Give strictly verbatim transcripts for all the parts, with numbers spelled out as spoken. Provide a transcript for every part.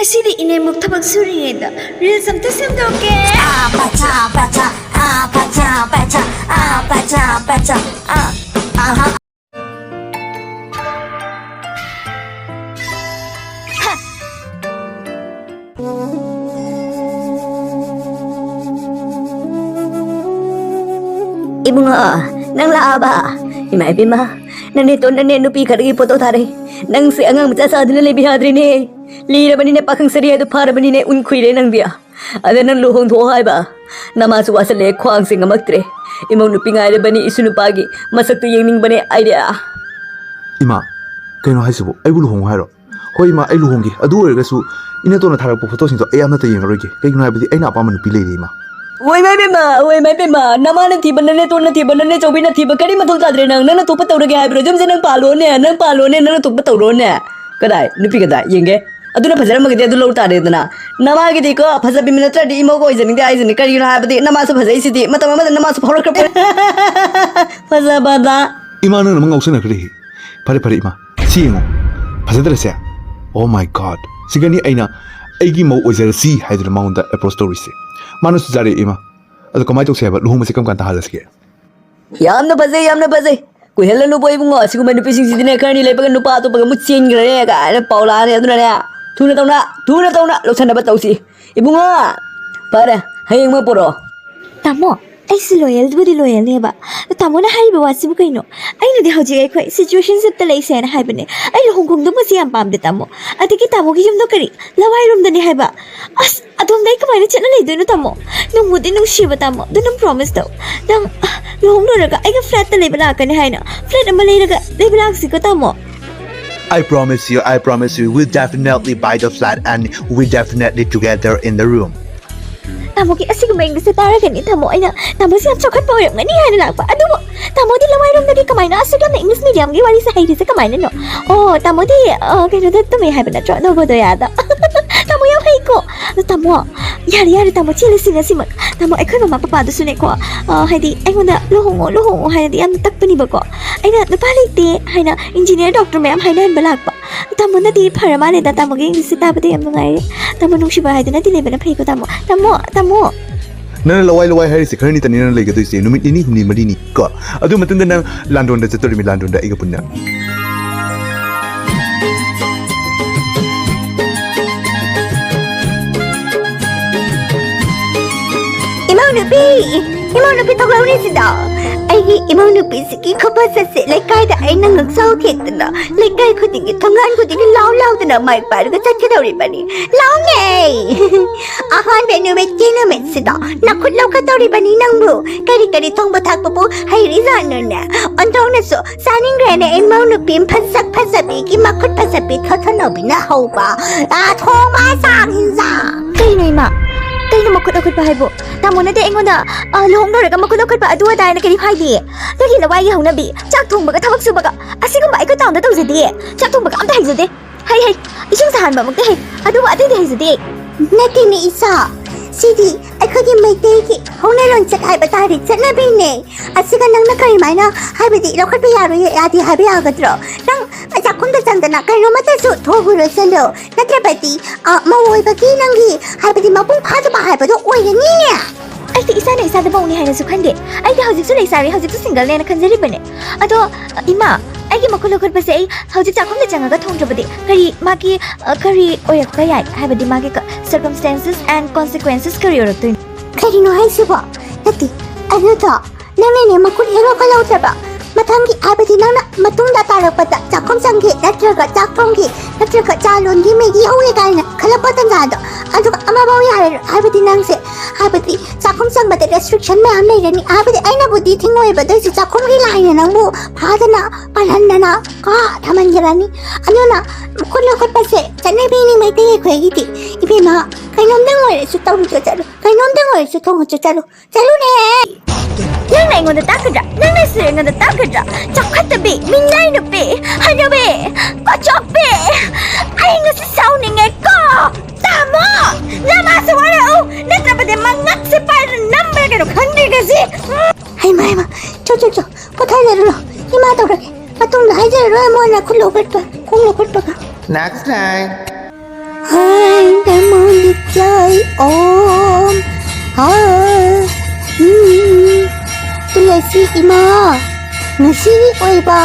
ꯉꯁꯤꯗꯤ ꯏꯅꯦꯃꯨꯛ ꯊꯕꯛ ꯁꯨꯔꯤꯉꯩꯗ reels ꯑꯝꯇ ꯁꯦꯝꯗꯣꯛꯀꯦ꯫ ꯏꯕꯨꯡꯉꯣ, ꯅꯪ ꯂꯥꯛꯑꯕ? ꯏꯃꯥ ꯏꯕꯦꯝꯃ, ꯅꯅꯦꯇꯣꯟꯅꯅꯦ ꯅꯨꯄꯤ ꯈꯔꯒꯤ ꯐꯣꯇꯣ ꯊꯥꯔꯛꯏ꯫ ꯅꯪꯁꯦ ꯑꯉꯥꯡ ꯃꯆꯥ ꯁꯥꯗꯅ ꯂꯩꯕ ꯌꯥꯗ꯭ꯔꯦꯅꯦ꯫ ꯂꯤꯔꯕꯅꯤꯅꯦ, ꯄꯥꯈꯪ ꯁꯔꯤ ꯍꯥꯏꯗꯣ ꯐꯥꯔꯕꯅꯤꯅꯦ, ꯎꯟ ꯈꯨꯏꯔꯦ ꯅꯪꯗꯤ꯫ ꯑꯗ ꯅꯪ ꯂꯨꯍꯣꯡꯊꯣꯛꯑꯣ ꯍꯥꯏꯕ? ꯅꯃꯥꯁꯨ ꯋꯥꯁꯜꯂꯦ, ꯈ꯭ꯋꯥꯡꯁꯦ ꯉꯝꯃꯛꯇ꯭ꯔꯦ꯫ ꯏꯃꯧ ꯅꯨꯄꯤ ꯉꯥꯏꯔꯕꯅꯤ, ꯏꯁꯨ ꯅꯨꯄꯥꯒꯤ ꯃꯁꯛꯇꯨ ꯌꯦꯡꯅꯤꯡꯕꯅꯦ ꯑꯩꯗꯤ꯫ ꯏꯃꯥ, ꯀꯩꯅꯣ ꯍꯥꯏꯁꯤꯕꯨ? ꯑꯩꯕꯨ ꯂꯨꯍꯣꯡꯉꯣ ꯍꯥꯏꯔꯣ? ꯍꯣꯏ ꯏꯃꯥ, ꯑꯩ ꯂꯨꯍꯣꯡꯒꯦ꯫ ꯑꯗꯨ ꯑꯣꯏꯔꯒꯁꯨ ꯏꯅꯦꯇꯣꯟꯅ ꯊꯥꯔꯛꯄ ꯐꯣꯇꯣꯁꯤꯡꯗꯣ ꯑꯩ ꯑꯃꯠꯇ ꯌꯦꯡꯉꯔꯣꯏꯒꯦ꯫ ꯀꯩꯒꯤꯅꯣ ꯍꯥꯏꯕꯗꯤ ꯑꯩꯅ ꯑꯄꯥꯝꯕ ꯅꯨꯄꯤ ꯂꯩꯔꯦ ꯏꯃꯥ꯫ ꯑꯣꯏ ꯃꯥꯏ ꯄꯦꯝꯃ, ꯑꯣꯏ ꯃꯥꯏ ꯄꯦꯝꯃ, ꯅꯃꯥꯅ ꯊꯤꯕ, ꯅꯅꯦꯇꯣꯟꯅ ꯊꯤꯕ, ꯅꯅꯦꯆꯧꯕꯤꯅ ꯊꯤꯕ ꯀꯔꯤ ꯃꯊꯧ ꯇꯥꯗ꯭ꯔꯦ ꯅꯪ꯫ ꯅꯪꯅ ꯊꯣꯛꯄ ꯇꯧꯔꯒꯦ ꯍꯥꯏꯕ꯭ꯔꯣ? ꯌꯨꯝꯁꯦ ꯅꯪ ꯄꯥꯜꯂꯣꯅꯦ, ꯅꯪ ꯄꯥꯜꯂꯣꯅꯦ, ꯅꯪꯅ ꯊꯣꯛꯄ ꯇꯧꯔꯣꯅꯦ꯫ ꯀꯗꯥꯏ? ꯅꯨꯄꯤ ꯀꯗꯥꯏ? ꯌꯦꯡꯒꯦ꯫ ꯑꯗꯨꯅ ꯐꯖꯔꯝꯃꯒꯗꯤ ꯑꯗꯨ ꯂꯧ ꯇꯥꯔꯦꯗꯅ꯫ ꯅꯃꯥꯒꯤꯗꯤꯀꯣ, ꯐꯖꯕꯤ ꯅꯠꯇ꯭ꯔꯗꯤ ꯏꯃꯧꯒ ꯑꯣꯏꯖꯅꯤꯡꯗꯦ ꯍꯥꯏꯁꯤꯅꯤ꯫ ꯀꯔꯤꯒꯤꯅꯣ ꯍꯥꯏꯕꯗꯤ ꯅꯃꯥꯁꯨ ꯐꯖꯩꯁꯤꯗꯤ꯫ ꯃꯇꯝ ꯑꯃꯗ ꯅꯃꯥꯁꯨ ꯐꯥꯎꯔꯛꯈ꯭ꯔ ꯄꯣꯠꯅꯤ꯫ ꯐꯖꯕꯗ꯫ ꯏꯃꯥ, ꯅꯪꯅ ꯑꯃ ꯉꯥꯎꯁꯟꯅꯈ꯭ꯔꯦ꯫ ꯐꯔꯦ, ꯐꯔꯦ, ꯏꯃꯥ꯫ ꯁꯤ ꯌꯦꯡꯉꯣ꯫ ꯐꯖꯗ꯭ꯔꯁꯦ? Oh my God꯫ ꯁꯤꯒꯅꯤ ꯑꯩꯅ ꯑꯩꯒꯤ ꯃꯧ ꯑꯣꯏꯖꯔꯁꯤ ꯍꯥꯏꯗꯨꯅ ꯃꯉꯣꯟꯗ approach ꯇꯧꯔꯤꯁꯦ꯫ ꯃꯥꯅꯁꯨ ꯌꯥꯔꯦ, ꯏꯃꯥ꯫ ꯑꯗꯣ ꯀꯃꯥꯏꯅ ꯇꯧꯁꯦ ꯍꯥꯏꯕ? ꯂꯨꯍꯣꯡꯕꯁꯦ ꯀꯔꯝ ꯀꯥꯟꯗ ꯍꯥꯜꯂꯁꯤꯒꯦ? ꯌꯥꯝꯅ ꯐꯖꯩ, ꯌꯥꯝꯅ ꯐꯖꯩ꯫ ꯀꯨꯏꯍꯜꯂꯅꯨꯕꯣ ꯏꯕꯨꯡꯉꯣ, ꯑꯁꯤꯒꯨꯝꯕ ꯅꯨꯄꯤꯁꯤꯡꯁꯤꯗꯤꯅꯦ, ꯈꯔꯅꯤ ꯂꯩꯕꯒ ꯅꯨꯄꯥ ꯑꯇꯣꯞꯄꯒ ꯃꯨꯠ ꯆꯦꯟꯈ꯭ꯔꯅꯤ ꯀꯥꯏꯅ ꯄꯥꯎ ꯂꯥꯛꯑꯅꯤ꯫ ꯑꯗꯨꯅꯅꯦ, ꯊꯨꯅ ꯇꯧꯅ, ꯊꯨꯅ ꯇꯧꯅ ꯂꯧꯁꯟꯅꯕ ꯇꯧꯁꯤ꯫ ꯏꯕꯨꯡꯉꯣ, ꯐꯔꯦ, ꯍꯌꯦꯡꯃꯛ ꯄꯨꯔꯛꯑꯣ꯫ ꯇꯥꯃꯣ, ꯑꯩꯁꯨ ꯂꯣꯌꯦꯜꯕꯨꯗꯤ ꯂꯣꯌꯦꯜꯅꯦꯕ꯫ ꯑꯗꯣ ꯇꯥꯃꯣꯅ ꯍꯥꯏꯔꯤꯕ ꯋꯥꯁꯤꯕꯨ ꯀꯩꯅꯣ? ꯑꯩꯅꯗꯤ ꯍꯧꯖꯤꯛ ꯑꯩꯈꯣꯏ situationshipꯇ ꯂꯩꯁꯦꯅ ꯍꯥꯏꯕꯅꯦ꯫ ꯑꯩ ꯂꯨꯍꯣꯡ ꯈꯣꯡꯗꯣꯡꯕꯁꯦ ꯌꯥꯝ ꯄꯥꯝꯗꯦ, ꯇꯥꯃꯣ꯫ ꯑꯗꯒꯤ ꯇꯥꯃꯣꯒꯤ ꯌꯨꯝꯗꯣ ꯀꯔꯤ ꯂꯋꯥꯏꯔꯣꯝꯗꯅꯦ ꯍꯥꯏꯕ? ꯑꯁ, ꯑꯗꯣꯝꯗ ꯑꯩ ꯀꯃꯥꯏꯅ ꯆꯠꯂ ꯂꯩꯗꯣꯏꯅꯣ, ꯇꯥꯃꯣ? ꯅꯨꯡꯕꯨꯗꯤ ꯅꯨꯡꯁꯤꯕ, ꯇꯥꯃꯣ꯫ ꯑꯗꯣ ꯅꯪ promise ꯇꯧ꯫ ꯅꯪ, ꯑ, ꯂꯨꯍꯣꯡ ꯂꯣꯏꯔꯒ ꯑꯩꯒ flatꯇ ꯂꯩꯕ ꯂꯥꯛꯀꯅꯤ ꯍꯥꯏꯅ꯫ Flat ꯑꯃ ꯂꯩꯔꯒ ꯂꯩꯕ ꯂꯥꯛꯁꯤꯀꯣ, ꯇꯥꯃꯣ? I promise you, I promise you, we'll definitely buy the flat and we'll definitely together in the room. ꯇꯥꯃꯣꯒꯤ ꯑꯁꯤꯒꯨꯝꯕ Englishꯁꯦ ꯇꯥꯔꯒꯅꯤ, ꯇꯥꯃꯣ, ꯑꯩꯅ ꯇꯥꯃꯣꯁꯦ ꯌꯥꯝ ꯆꯥꯎꯈꯠꯄ ꯑꯣꯏꯔꯝꯒꯅꯤ ꯍꯥꯏꯅ ꯂꯥꯛꯄ꯫ ꯑꯗꯨꯕꯨ ꯇꯥꯃꯣꯗꯤ ꯂꯋꯥꯏꯔꯣꯝꯗꯒꯤ ꯀꯃꯥꯏꯅ ꯑꯁꯨꯛ ꯌꯥꯝꯅ English mediumꯒꯤ ꯋꯥꯔꯤꯁꯦ ꯍꯩꯔꯤꯁꯦ ꯀꯃꯥꯏꯅꯅꯣ? ꯑꯣ, ꯇꯥꯃꯣꯗꯤ, ꯑ, ꯀꯩꯅꯣꯗ ꯇꯝꯃꯦ ꯍꯥꯏꯕ ꯅꯠꯇ꯭ꯔꯣ, ꯅꯣꯕꯣꯗꯌꯥꯗ? ꯇꯥꯃꯣ ꯌꯥꯝ ꯍꯩꯀꯣ꯫ ꯑꯗꯣ ꯇꯥꯃꯣ, ꯌꯥꯔꯦ, ꯌꯥꯔꯦ, ꯇꯥꯃꯣ, ꯆꯦꯜꯂꯁꯤ ꯉꯁꯤꯃꯛ꯫ ꯇꯥꯃꯣ, ꯑꯩꯈꯣꯏ ꯃꯃꯥ ꯄꯄꯥꯗꯨꯁꯨꯅꯦꯀꯣ, ꯑ, ꯍꯥꯏꯗꯤ, ꯑꯩꯉꯣꯟꯗ "ꯂꯨꯍꯣꯡꯉꯣ, ꯂꯨꯍꯣꯡꯉꯣ" ꯍꯥꯏꯅꯗꯤ ꯌꯥꯝꯅ ꯇꯛꯄꯅꯦꯕꯀꯣ꯫ ꯑꯩꯅ "ꯅꯨꯄꯥ ꯂꯩꯇꯦ" ꯍꯥꯏꯅ engineer, doctor ꯃꯌꯥꯝ ꯍꯥꯏꯅꯍꯟꯕ ꯂꯥꯛꯄ꯫ ꯇꯥꯃꯣꯅꯗꯤ ꯐꯔ ꯃꯥꯜꯂꯦꯗ, ꯇꯥꯃꯣꯒꯤ ꯏꯪꯂꯤꯁꯁꯦ ꯇꯥꯕꯗ ꯌꯥꯝ ꯅꯨꯡꯉꯥꯏꯔꯦ꯫ ꯇꯥꯃꯣ, ꯅꯨꯡꯁꯤꯕ ꯍꯥꯏꯗꯨꯅꯗꯤ ꯂꯩꯕꯅ ꯐꯩꯀꯣ ꯇꯥꯃꯣ꯫ ꯇꯥꯃꯣ, ꯇꯥꯃꯣ꯫ ꯅꯪꯅ ꯂꯋꯥꯏ ꯂꯋꯥꯏ ꯍꯥꯏꯔꯤꯁꯦ ꯈꯔ ꯅꯤꯇꯅꯤ ꯅꯪꯅ ꯂꯩꯒꯗꯣꯏꯁꯦ, ꯅꯨꯃꯤꯠ ꯅꯤꯅꯤ ꯍꯨꯝꯅꯤ ꯃꯔꯤꯅꯤ ꯀꯣ꯫ ꯑꯗꯨ ꯃꯇꯨꯡꯗ ꯅꯪ ꯂꯥꯟꯗꯣꯟꯗ ꯆꯠꯇꯣꯔꯤꯃꯤ, ꯂꯥꯟꯗꯣꯟꯗ ꯑꯩꯒ ꯄꯨꯟꯅ꯫ ꯏꯃꯧ ꯅꯨꯄꯤ! ꯏꯃꯧ ꯅꯨꯄꯤ ꯊꯣꯛꯂꯛꯎꯅꯦ ꯁꯤꯗ! ꯑꯩꯒꯤ ꯏꯃꯧ ꯅꯨꯄꯤꯁꯤꯒꯤ ꯈꯨꯐꯖꯁꯦ ꯂꯩꯀꯥꯏꯗ ꯑꯩꯅ ꯉꯛꯆꯥꯎ ꯊꯦꯛꯇꯅ, ꯂꯩꯀꯥꯏ ꯈꯨꯗꯤꯡꯒꯤ, ꯊꯣꯡꯒꯥꯟ ꯈꯨꯗꯤꯡꯒꯤ ꯂꯥꯎ ꯂꯥꯎꯗꯅ ꯃꯥꯏꯛ ꯄꯥꯏꯔꯒ ꯆꯠꯀꯗꯧꯔꯤꯕꯅꯤ꯫ ꯂꯥꯎꯅꯦ! ꯑꯍꯥꯟꯕ ꯅꯨꯃꯤꯠꯀꯤ ꯅꯨꯃꯤꯠꯁꯤꯗ ꯅꯈꯨꯠ ꯂꯧꯈꯠꯇꯧꯔꯤꯕꯅꯤ ꯅꯪꯕꯨ꯫ ꯀꯔꯤ ꯀꯔꯤ ꯊꯣꯡꯕ ꯊꯥꯛꯄꯕꯨ ꯍꯩꯔꯤꯖꯥꯠꯅꯣꯅꯦ? ꯑꯣꯟꯊꯣꯛꯅꯁꯨ ꯆꯥꯅꯤꯡꯈ꯭ꯔꯦꯅꯦ, ꯏꯃꯧ ꯅꯨꯄꯤ ꯐꯖ ꯐꯖꯕꯤꯒꯤ ꯃꯈꯨꯠ ꯐꯖꯕꯤ ꯊꯣꯠ ꯊꯣꯠ ꯅꯧꯕꯤꯅ ꯍꯧꯕ, ꯑ, ꯊꯣꯡꯕ ꯆꯥꯛ ꯏꯟꯖꯥꯡ꯫ ꯀꯩꯅꯣ ꯏꯃꯥ? ꯀꯩꯅꯣ ꯃꯈꯨꯠ ꯂꯧꯈꯠꯄ ꯍꯥꯏꯕꯨ? ꯇꯥꯃꯣꯅꯗꯤ ꯑꯩꯉꯣꯟꯗ, ꯑ, ꯂꯨꯍꯣꯡ ꯂꯣꯏꯔꯒ ꯃꯈꯨꯠ ꯂꯧꯈꯠꯄ ꯑꯗꯨ ꯑꯗꯥ ꯍꯥꯏꯅ ꯀꯔꯤꯝ ꯍꯥꯏꯗꯤꯌꯦ꯫ ꯅꯣꯏꯒꯤ ꯂꯋꯥꯏꯒꯤ ꯍꯧꯅꯕꯤ, ꯆꯥꯛ ꯊꯣꯡꯕꯒ ꯊꯕꯛ ꯁꯨꯕꯒ, ꯑꯁꯤꯒꯨꯝꯕ ꯑꯩꯈꯣꯏ ꯇꯥꯎꯟꯗ ꯇꯧꯖꯗꯤꯌꯦ꯫ ꯆꯥꯛ ꯊꯣꯡꯕꯒ ꯑꯝꯇ ꯍꯩꯖꯗꯦ꯫ ꯍꯩ, ꯍꯩ, ꯏꯁꯤꯡ ꯁꯥꯍꯟꯕꯃꯛꯇꯤ ꯍꯩ, ꯑꯗꯨꯕꯨ ꯑꯇꯩꯗꯤ ꯍꯩꯖꯗꯦ꯫ ꯅꯠꯇꯦꯅꯦ ꯏꯆꯥ, ꯁꯤꯗꯤ ꯑꯩꯈꯣꯏꯒꯤ ꯃꯩꯇꯩꯒꯤ ꯍꯧꯅ ꯂꯣꯟꯆꯠ ꯍꯥꯏꯕ ꯇꯥꯔꯦ, ꯆꯠꯅꯕꯤꯅꯦ꯫ ꯑꯁꯤꯒ ꯅꯪꯅ ꯀꯔꯤꯃꯥꯏꯅ, ꯍꯥꯏꯕꯗꯤ, ꯂꯧꯈꯠꯄ ꯌꯥꯔꯣꯏ, ꯌꯥꯗꯦ ꯍꯥꯏꯕ ꯌꯥꯒꯗ꯭ꯔꯣ? ꯅꯪ ꯆꯥꯛꯈꯨꯝꯗ ꯆꯪꯗꯅ ꯀꯩꯅꯣꯃꯠꯇꯁꯨ ꯊꯣꯛꯎꯔꯣ ꯆꯠꯂꯣ, ꯅꯠꯇ꯭ꯔꯕꯗꯤ, ꯑ, ꯃꯧ ꯑꯣꯏꯕꯒꯤ ꯅꯪꯒꯤ, ꯍꯥꯏꯕꯗꯤ, ꯃꯄꯨꯡ ꯐꯥꯗꯕ ꯍꯥꯏꯕꯗꯣ ꯑꯣꯏꯔꯅꯤꯅꯦ꯫ ꯑꯩꯗꯤ ꯏꯁꯥꯅ ꯏꯁꯥꯗ ꯃꯧꯅꯤ ꯍꯥꯏꯅꯁꯨ ꯈꯟꯗꯦ꯫ ꯑꯩꯗꯤ ꯍꯧꯖꯤꯛꯁꯨ ꯂꯩꯁꯥꯔꯤ, ꯍꯧꯖꯤꯛꯁꯨ ꯁꯤꯡꯒꯜꯅꯦꯅ ꯈꯟꯖꯔꯤꯕꯅꯦ꯫ ꯑꯗꯣ, ꯏꯃꯥ, ꯑꯩꯒꯤ ꯃꯈꯨꯠ ꯂꯧꯈꯠꯄꯁꯦ ꯑꯩ ꯍꯧꯖꯤꯛ ꯆꯥꯛꯈꯨꯝꯗ ꯆꯪꯉꯒ ꯊꯣꯡꯗ꯭ꯔꯕꯗꯤ ꯀꯔꯤ ꯃꯥꯒꯤ, ꯑ, ꯀꯔꯤ ꯑꯣꯏꯔꯛꯄ ꯌꯥꯏ? ꯍꯥꯏꯕꯗꯤ ꯃꯥꯒꯤ ꯀ-, circumstances and consequences ꯀꯔꯤ ꯑꯣꯏꯔꯛꯇꯣꯏꯅꯣ? ꯀꯔꯤꯅꯣ ꯍꯥꯏꯁꯤꯕꯣ? ꯅꯠꯇꯦ, ꯑꯗꯨꯗꯣ ꯅꯪꯅꯅꯦ ꯃꯈꯨꯠ ꯍꯦꯛ ꯂꯧꯈꯠꯍꯧꯗ꯭ꯔꯕ, ꯃꯊꯪꯒꯤ, ꯍꯥꯏꯕꯗꯤ ꯅꯪꯅ ꯃꯇꯨꯡꯗ ꯇꯥꯔꯛꯄꯗ ꯆꯥꯛꯈꯨꯝ ꯆꯪꯒꯦ, ꯅꯠꯇ꯭ꯔꯒ ꯆꯥꯛ ꯊꯣꯡꯒꯦ, ꯅꯠꯇ꯭ꯔꯒ ꯆꯥ ꯂꯣꯟꯒꯦ, ꯃꯦꯒꯤ ꯍꯧꯒꯦ ꯀꯥꯏꯅ ꯈꯜꯂꯛꯄ ꯇꯟꯖꯥꯗꯣ, ꯑꯗꯨꯒ ꯑꯃꯐꯥꯎ ꯌꯥꯔꯔꯣꯏ꯫ ꯍꯥꯏꯕꯗꯤ ꯅꯪꯁꯦ, ꯍꯥꯏꯕꯗꯤ ꯆꯥꯛꯈꯨꯝ ꯆꯪꯕꯗ restriction ꯃꯌꯥꯝ ꯂꯩꯔꯅꯤ꯫ ꯍꯥꯏꯕꯗꯤ ꯑꯩꯅꯕꯨꯗꯤ ꯊꯤꯡꯉꯣꯏꯕ, ꯑꯗꯨꯏꯁꯨ ꯆꯥꯛꯈꯨꯝꯒꯤ ꯂꯥꯏꯅ ꯅꯪꯕꯨ ꯐꯥꯗꯅ ꯄꯥꯜꯍꯟꯗꯅ ꯀꯣ ꯊꯝꯍꯟꯈ꯭ꯔꯅꯤ꯫ ꯑꯗꯨꯅ ꯃꯈꯨꯠ ꯂꯧꯈꯠꯄꯁꯦ ꯆꯠꯅꯕꯤꯅꯤ ꯃꯩꯇꯩ ꯑꯩꯈꯣꯏꯒꯤꯗꯤ꯫ ꯏꯕꯦꯝꯃ, ꯀꯩꯅꯣꯝꯗꯪ ꯑꯣꯏꯔꯁꯨ ꯇꯧꯔꯨꯆꯣ ꯆꯠꯂꯨ, ꯀꯩꯅꯣꯝꯗꯪ ꯑꯣꯏꯔꯁꯨ ꯊꯣꯡꯉꯨꯆꯣ ꯆꯠꯂꯨ, ꯆꯠꯂꯨꯅꯦ꯫ ꯅꯪꯅ ꯑꯩꯉꯣꯟꯗ ꯇꯥꯛꯀꯗ꯭ꯔꯥ? ꯅꯪꯅ ꯁꯤ ꯑꯩꯉꯣꯟꯗ ꯇꯥꯛꯀꯗ꯭ꯔꯥ? ꯆꯥꯎꯈꯠꯇꯕꯤ, ꯃꯤꯅꯥꯏ ꯅꯨꯄꯤ, ꯍꯅꯨꯕꯤ, ꯀꯣꯆꯣꯛꯄꯤ! ꯑꯩ ꯉꯁꯤ ꯁꯥꯎꯅꯤꯡꯉꯦꯀꯣ! ꯇꯥꯃꯣ! ꯅꯃꯥꯁꯨ ꯋꯥꯔꯛꯎ! ꯅꯠꯇ꯭ꯔꯕꯗꯤ ꯃꯉꯛꯁꯦ ꯄꯥꯏꯔ ꯅꯝꯕ꯭ꯔꯥ ꯀꯩꯅꯣ ꯈꯪꯗꯦ ꯉꯁꯤ! ꯍꯩꯃ, ꯍꯩꯃ! ꯆꯣ, ꯆꯣ, ꯆꯣ! ꯄꯣꯊꯥꯖꯔꯨꯔꯣ! ꯏꯃꯥ ꯇꯧꯔꯒꯦ! ꯃꯇꯨꯡꯗ ꯍꯥꯏꯖꯔꯔꯣꯏ ꯑꯃꯨꯛ ꯍꯟꯅ ꯈꯨꯠ ꯂꯧꯈꯠꯄ, ꯈꯣꯡ ꯂꯧꯈꯠꯄꯒ꯫ Next time. ꯍꯥꯏ ꯅꯃꯣ ꯕꯨꯗꯙꯥꯌ ꯑꯣꯝ꯫ ꯍꯥ꯫ ꯎꯝ꯫ ꯇꯨꯂꯁꯤ ꯏꯃꯥ, ꯉꯁꯤꯒꯤ ꯑꯣꯏꯕ,